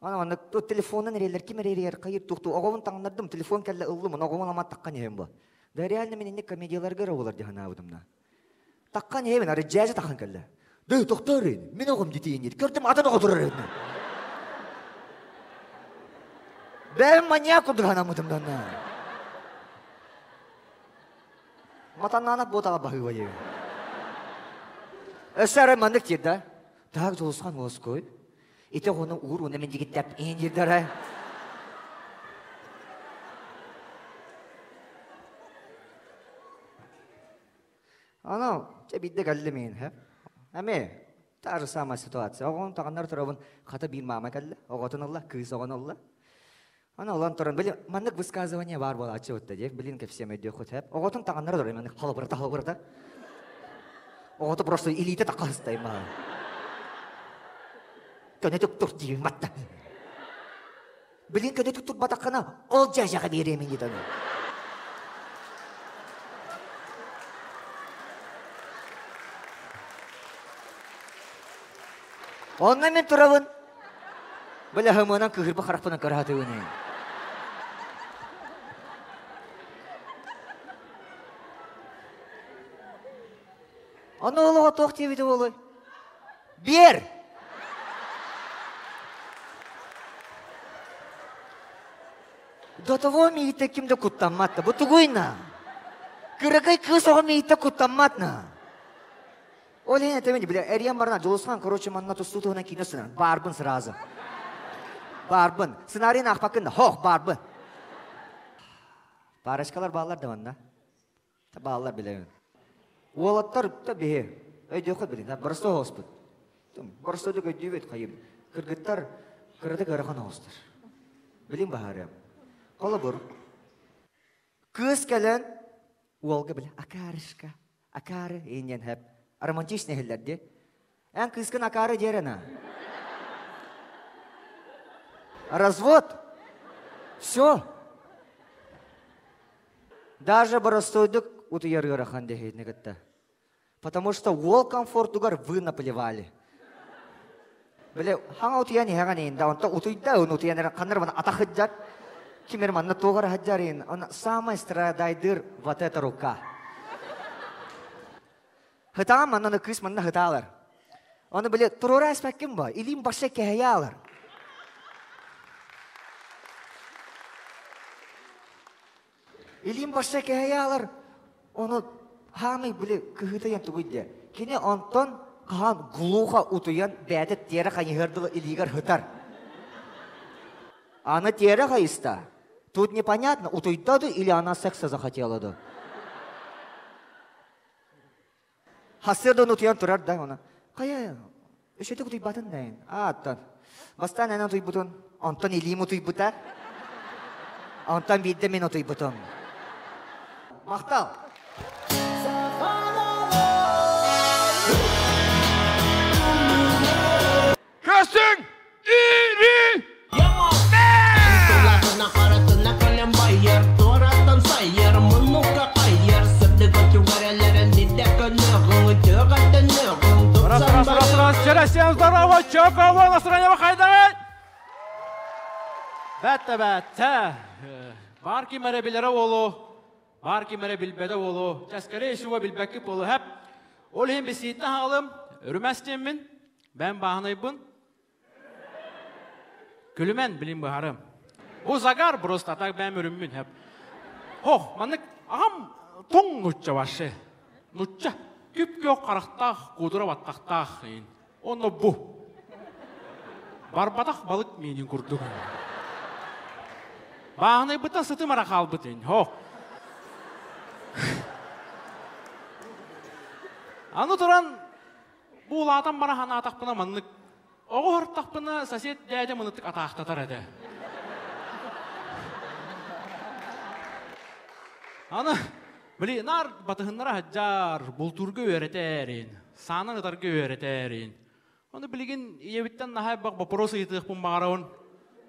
Ана маннык телефонун эрээлэр ким эрээрийэр хайыр туохту оҕобун таҥнардым телефон кэллэ ыллым ону оҕобун ама таххан иһэм бу. Да реально мин инник комедияларга эрэ буолар дии санаабытым да. Таххан иһэбин ары дьээдьэ таххан кэллэ. Да тохтоор мин оҕом дитиин диир. Көрдүм атын оҕо турар эбит. Бэйэм маньяк курдук санаммытым да. Матаннаанап буотаҕа баһыыба диэбин. Өссө арай маннык диир да. Так Дьулусхан уоскуй. Ити оҕону уур уонна мин дигиттэп иин диир да Аны, чэ биирдэ кэллим иин, хэ. Эми, та же самая ситуация. Оҕону таҕаннар турабын, хата биир маама кэллэ, оҕотун ылла, кыыс оҕону ылла. Аны ылан туран, били маннык высказывание баар буолааччы бутта дии, блин кэпсиэм өйдүөххүт хэп. Оҕотун таҕаннара турар, маннык халабырата халабырата. Оҕото просто илиитэ таххаһыстай маа. Көнөтүк тур диибин батта. Билин көнөтүк турбатаххына, ол дьээдьэҕэ биэриэм ини даны. Онно мин турабын. Били һымынан кыһырба харахпынан көрө Ону олоҕо туох диэбитэ буолуой? Биэр! До того миигиттэн ким да куттаммат да. Бу тугуй на? Кыракый кыыс оҕо миигиттэн куттаммат на. Ол иһин этэбин, бile эрийэн баран Дьулусхан, короче, манна тустуу туһунан киинэ сынан. Баарбын сразу. Баарбын. Сценарийын аахпаккын да, хох, баарбын. Парочкалар бааллар да манна. Бааллар билэбин. Уолаттар да биһи. Өйдүөххүт билин, боростуой оҕуспут. Боростуойдук өйдүүбүт хайым. Кыргыттар кыратык ыарахан оҕустар. Билин баһаарыам. Холобур, кыыс кэлэн уолга били акаарышка, акаары иинньэн хэп. Романтичный иһиллэр дии. Эн кыыскын акаары диэрэн а. Развод. Все. Даже боростуойдук утуйар ыарахан дэһиитини кытта. Потому что уол комфортугар вы наплевали. Били хаҥа утуйан иһэҕин иин да онто утуйда ун утуйан эрэ ханнар мана атах ыджар ким эрэ манна туох эрэ хаджар иин он самый страдайдыр вот эта рука. Хытаан манна кыыс манна хытаалар. Оны били туруора эспэккин ба илиим баша кэһэйэ Илиим баша кэһэйэ Ону хаамый били кыһыыта диэн тугуй диэ. Кини онтон хаһан глухо утуйан бэйэтэ тиэрэ хайыһыар дылы илиигэр һытар. Аны тиэрэ хайыста. Тут непонятно, утуйда ду или она секса захотела ду. Хасыардан утуйан турар да она. Хайа, үшөтүк утуйбатын дайын. Ааттан. Бастаан эн утуйбутун, онтон илиим утуйбута. Онтон биирдэ мин утуйбутум. Махтал. Көстүҥ! Ири! Раз, раз, раз, раз, через всем здорово, чоково, настроение хайдагай! Бәтті, бәтті. Бар ким эрэ билэрэ буолуо, бар ким эрэ билбэтэ буолуо. Чэ, скорее всего, билбэккит буолуо. Хэп. Ол иһин бисииттэн хаалым, өрүмэс диэммин, бэм бааһынайбын. Күлүмэн билин быһарым. Бу загар просто так бэм өрүммүн хэп. Хох, маннык аҕам тоҥ нучча вообще. Нучча күп-күөх харахтаах, куудура баттахтаах ин. Онно бу. Барбатах балык миинин курдук. Бааһынайбыттан сытым ара хаалбыт ин. Хох. Аны туран Бу улаатан бара санаатахпына маннык оҕо һыртахпына сосед дядя мынытык атаахтатар этэ. Аны били наар батыһыннара хаджаар, бултуурга үөрэтээрин, саанан ытарга үөрэтээрин. Ону билигин ийэбиттэн наһаа элбэх вопрос ыйытыахпын баҕарабын.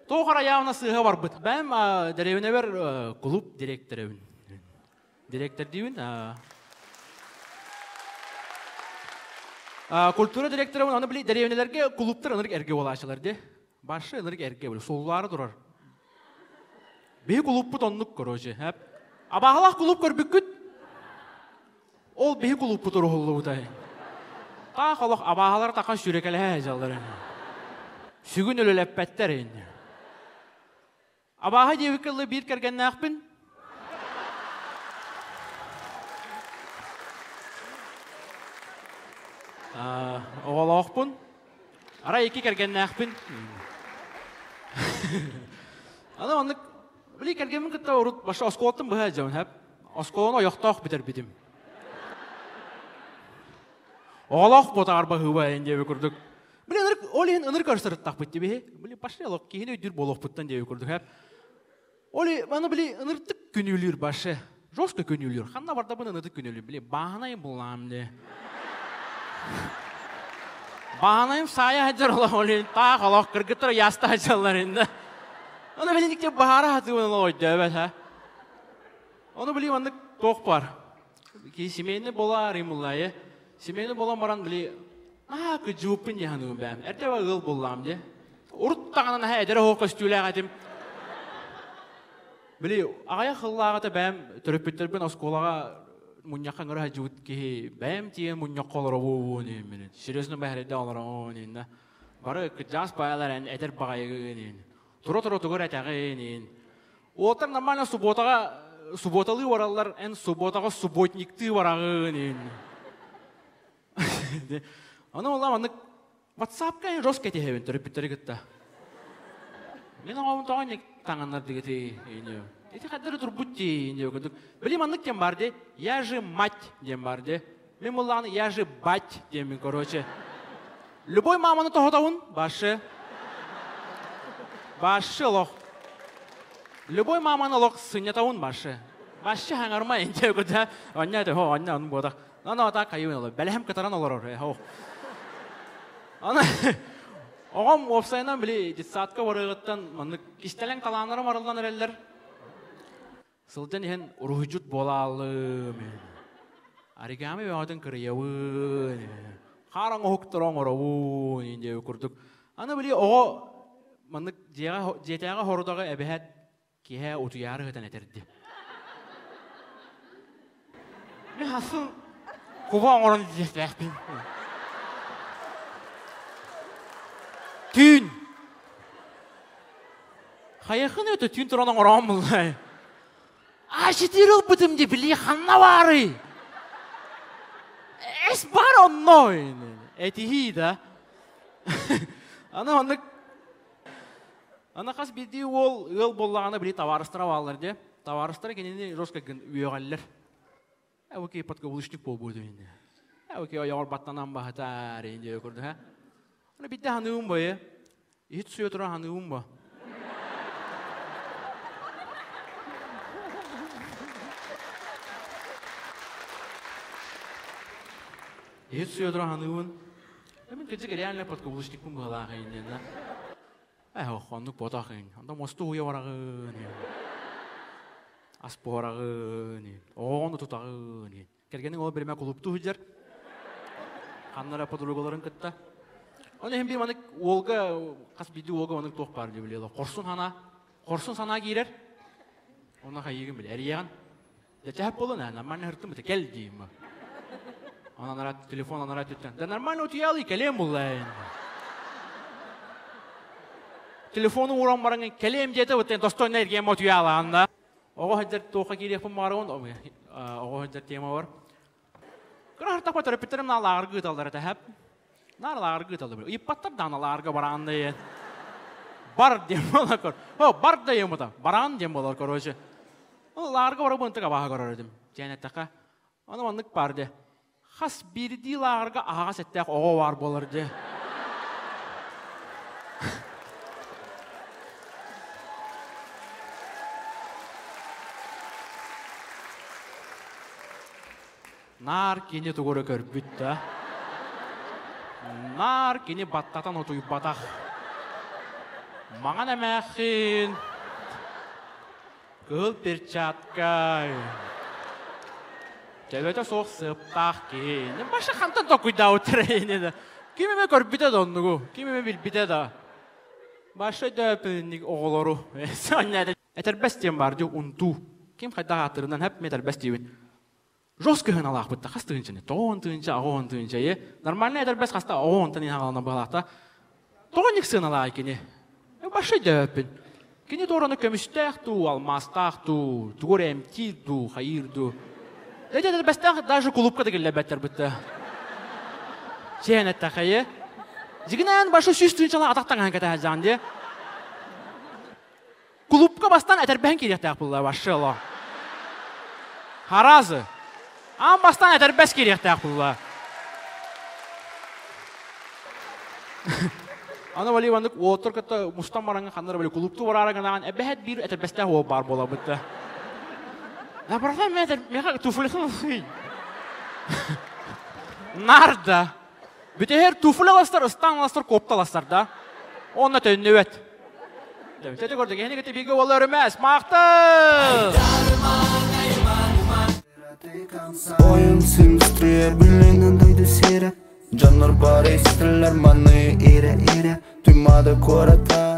Туох арайаабына сыыһа барбыт. Бэйэм дэриэбинэбэр клуб директорыбын. Директордиибин. Культура директорыбын, аны били дэриэбинэлэргэ клубтар ынырык эргэ буолааччылар дии. Башы ынырык эргэ били суллаары турар. Биһи кулууппут оннук, короче. Абааһылаах кулууп көрбүккүт? Ол биһи кулууппут уруһуллубута. Таах олох абааһылар тахан сүрэкэлэһэ сылдьаллар. Сүгүн үлэлэппэттэр инни. Абааһы диэбиккэ дылы биир кэргэннээхпин. Оҕолоохпун. Арай икки кэргэннээхпин. Аны оннук били кэргэммин кытта урут баша оскуолаттан быһа дьон хэп. Оскуоланы ойохтоох бүтэрбитим. Оҕолоох буотаҕар баһыыба эн диэби курдук. Били ынырык, ол иһин ынырык көрсөрүттахпыт дии Били пошли олох киһини өйдүүр буолуохпуттан диэби курдук хэп. Ол аны били ыныртык күнүүлүүр башы. Жестко күнүүлүүр. Ханна бардабын ыныртык күнүүлүүр. Били бааһынайым буллаам дии. Бааһынайым саайа сылдьар олох ол иһин таах олох кыргыттар ыйааста сылдьаллар иннэ. Ону били никте баһаара сатыыбын олох өйдөөбөт ха. Ону били маннык туох бар. Ки семейный болаар имуллайы. Семейный болан баран били Аа, кыдьыыппын дии саныыбын бэйэм. Эрдэ ыал буоллаҕым дии. Урут даҕаны наһаа эдэр оһох көстүүлээх этим. Били, аҕыйах сыллааҕыта бэйэм төрөппүттэрбин оскуолаҕа мунньахха ыҥыра сылдьыбыт киһи бэйэм тиийэн мунньахха олоробуун диэн серьезно бэһэрийдэ олороҕун иннэ. Бары кырдьаҕас баайалар эн эдэр баҕайыгын иин. Тура-тура тугу эрэ этэҕин иин. Уолаттар нормально субботаҕа субботалыы бараллар, эн субботаҕа субботниктыы бараҕын иин. Аны ол маннык WhatsApp-ка жестко этиһэбин төрөппүттэри кытта. Мин оҕобун тоҕо инник таҥыннар дигити Ити хаддары турбут дии курдук. Били маннык диэн бар дии. Я же мать диэн бар дии. Мин буллаҕына я же бать диэммин короче. Любой маманы тоһотобун башы. Башы олох. Любой маманы олох сынньатабын башы. Башы хаҥарма инде куда. Оння это хо оння он буодах. Аны ата кайыбын олор. Бэлэһим кытаран олорор. Хо. Аны оҕом уопсайынан били детсадка барыаҕыттан маннык кистэлэҥ талааннарым арыллан эрэллэр. Сылдьан иһэн уруһуйдьут буолаалым. Оригами бөҕөтүн кырыйабын. Хаар оҥоһуктары оҥоробун диэби курдук. Аны били оҕо маннык дьиэҕэ дьиэтээҕи хорудаҕы эбэһэт киэһэ утуйаары ыһытан этэрди. Мин хасын куба оҥорон диэхтээхпин. Түүн Хайахын өтө түүн туран оҥороон буллай. Ашитир ылбытым ди били ханна баарый? Эс бар онно этиһии да. Аны оннук Аны хас биирдии уол ыал буоллаҕына били табаарыстара бааллар дии. Табаарыстара кинини жестко үөҕэллэр. Эвоки подкаблучник буолбут инде. Эвоки ойоҕор баттанан баһытаар инде курдук ха. Аны бидде ханыым бойы. Иһит суя туран ханыым бо. Иһит суя туран ханыыбын. Мен кыдьык реально подкаблучникпын быһалаах инде. Э, оннук ботах ин. Онда мосту уя барагын. Ас буһараҕын, оҕоҕун тутаҕын. Кэргэниҥ ол биримэ кулууптуу сылдьар. Ханна эрэ подругаларын кытта. Оны иһин биир маннык уолга хас биирдии уолга маннык туох баар диэбилиэ хорсун санаа хорсун санаа киирэр. Онно хайыыгын билэ эрийэҕин. Да чэһэп буолан ээ нормально һыртым бите кэл диим. Онон ара телефон анара түттэн. Да нормально утуйаалый кэлиэм булла. Телефону ууран баран кэлиэм диэтэ быттан достойно эргиэм утуйаалаан да. Оҕо сылдьар туохха киириэхпин баҕарабын, оҕо сылдьар тема бар. Кыра хартапа төрөппүттэрим наар лааҕырга ыыталлар этэ хэп. Наар лааҕырга ыыталлар. Ыйыппаттар даҕаны лааҕырга бараан да Бар диэн буолар кор. О, бар да диэн Бараан диэн буолар короче. Ол лааҕырга барабын ынтык абааһы көрөр этим. Дьээн эттэххэ. Аны маннык бар де. Хас биирдии лааҕырга аһаҕас эттээх оҕо баар буолар дии. Наар кини тугу эрэ көрбүт да. Наар кини баттатан утуйбатах. Маҥан эмээххин Кыһыл перчатка. Төбөтө суох сыаптаах киһи. Баша хантан токуйдаабыттар эйини Ким эмэ көрбүтэ да оннугу, ким эмэ билбитэ да. Баша өйдөөпүнник оҕолору. Этэрбэс диэн бар дии унтуу. Ким хайдах ааттырынан хэп этэрбэс диибин. Жестко ыһыналаахпыт хас тыһыынчаны? Тоҕон тыһыынча, аҕон тыһыынча е. Нормальный этэрбэс хаста оҕонтон иһаҕалана быһалаата. Тоҕо ник сыаналаай кини? Баша өйдөөппүн. Кини туораны көмүстээх дуу, алмаастаах дуу, тугу эрэ эмтиир дуу, хайыыр дуу. Дэ этэрбэстээх даже кулуупка да киллэрбэттэр бытта. Сиэн эттэхэ Дьигинээн башы 100 тыһыынчалаах атах таҥаһын кэтэһэ дьаан дии. Кулуупка бастан этэрбэһин киириэхтээх буолла вообще оло. Харазы. Аан бастан этэрбэс киириэхтээх буолла. Аны бали маннык уоттар кытта мустан бараҥҥа ханнара бали кулууптуу бараары гынаан эбэһэт биир этэрбэстээх уол баар буолабыт да. Да братан меха туфлисын Нарда. Бүтэһэр туфля ластар, ыстаан ластар, куопта ластар да. Онно төннүбэт. Тэти көрдүк, эһини кытта бииргэ буолла өрүмэс, маахтал! Ойун симстрия билинен дойду сирэ Дьоннор бары истэллэр маны ирэ-ирэ Туймаада куората.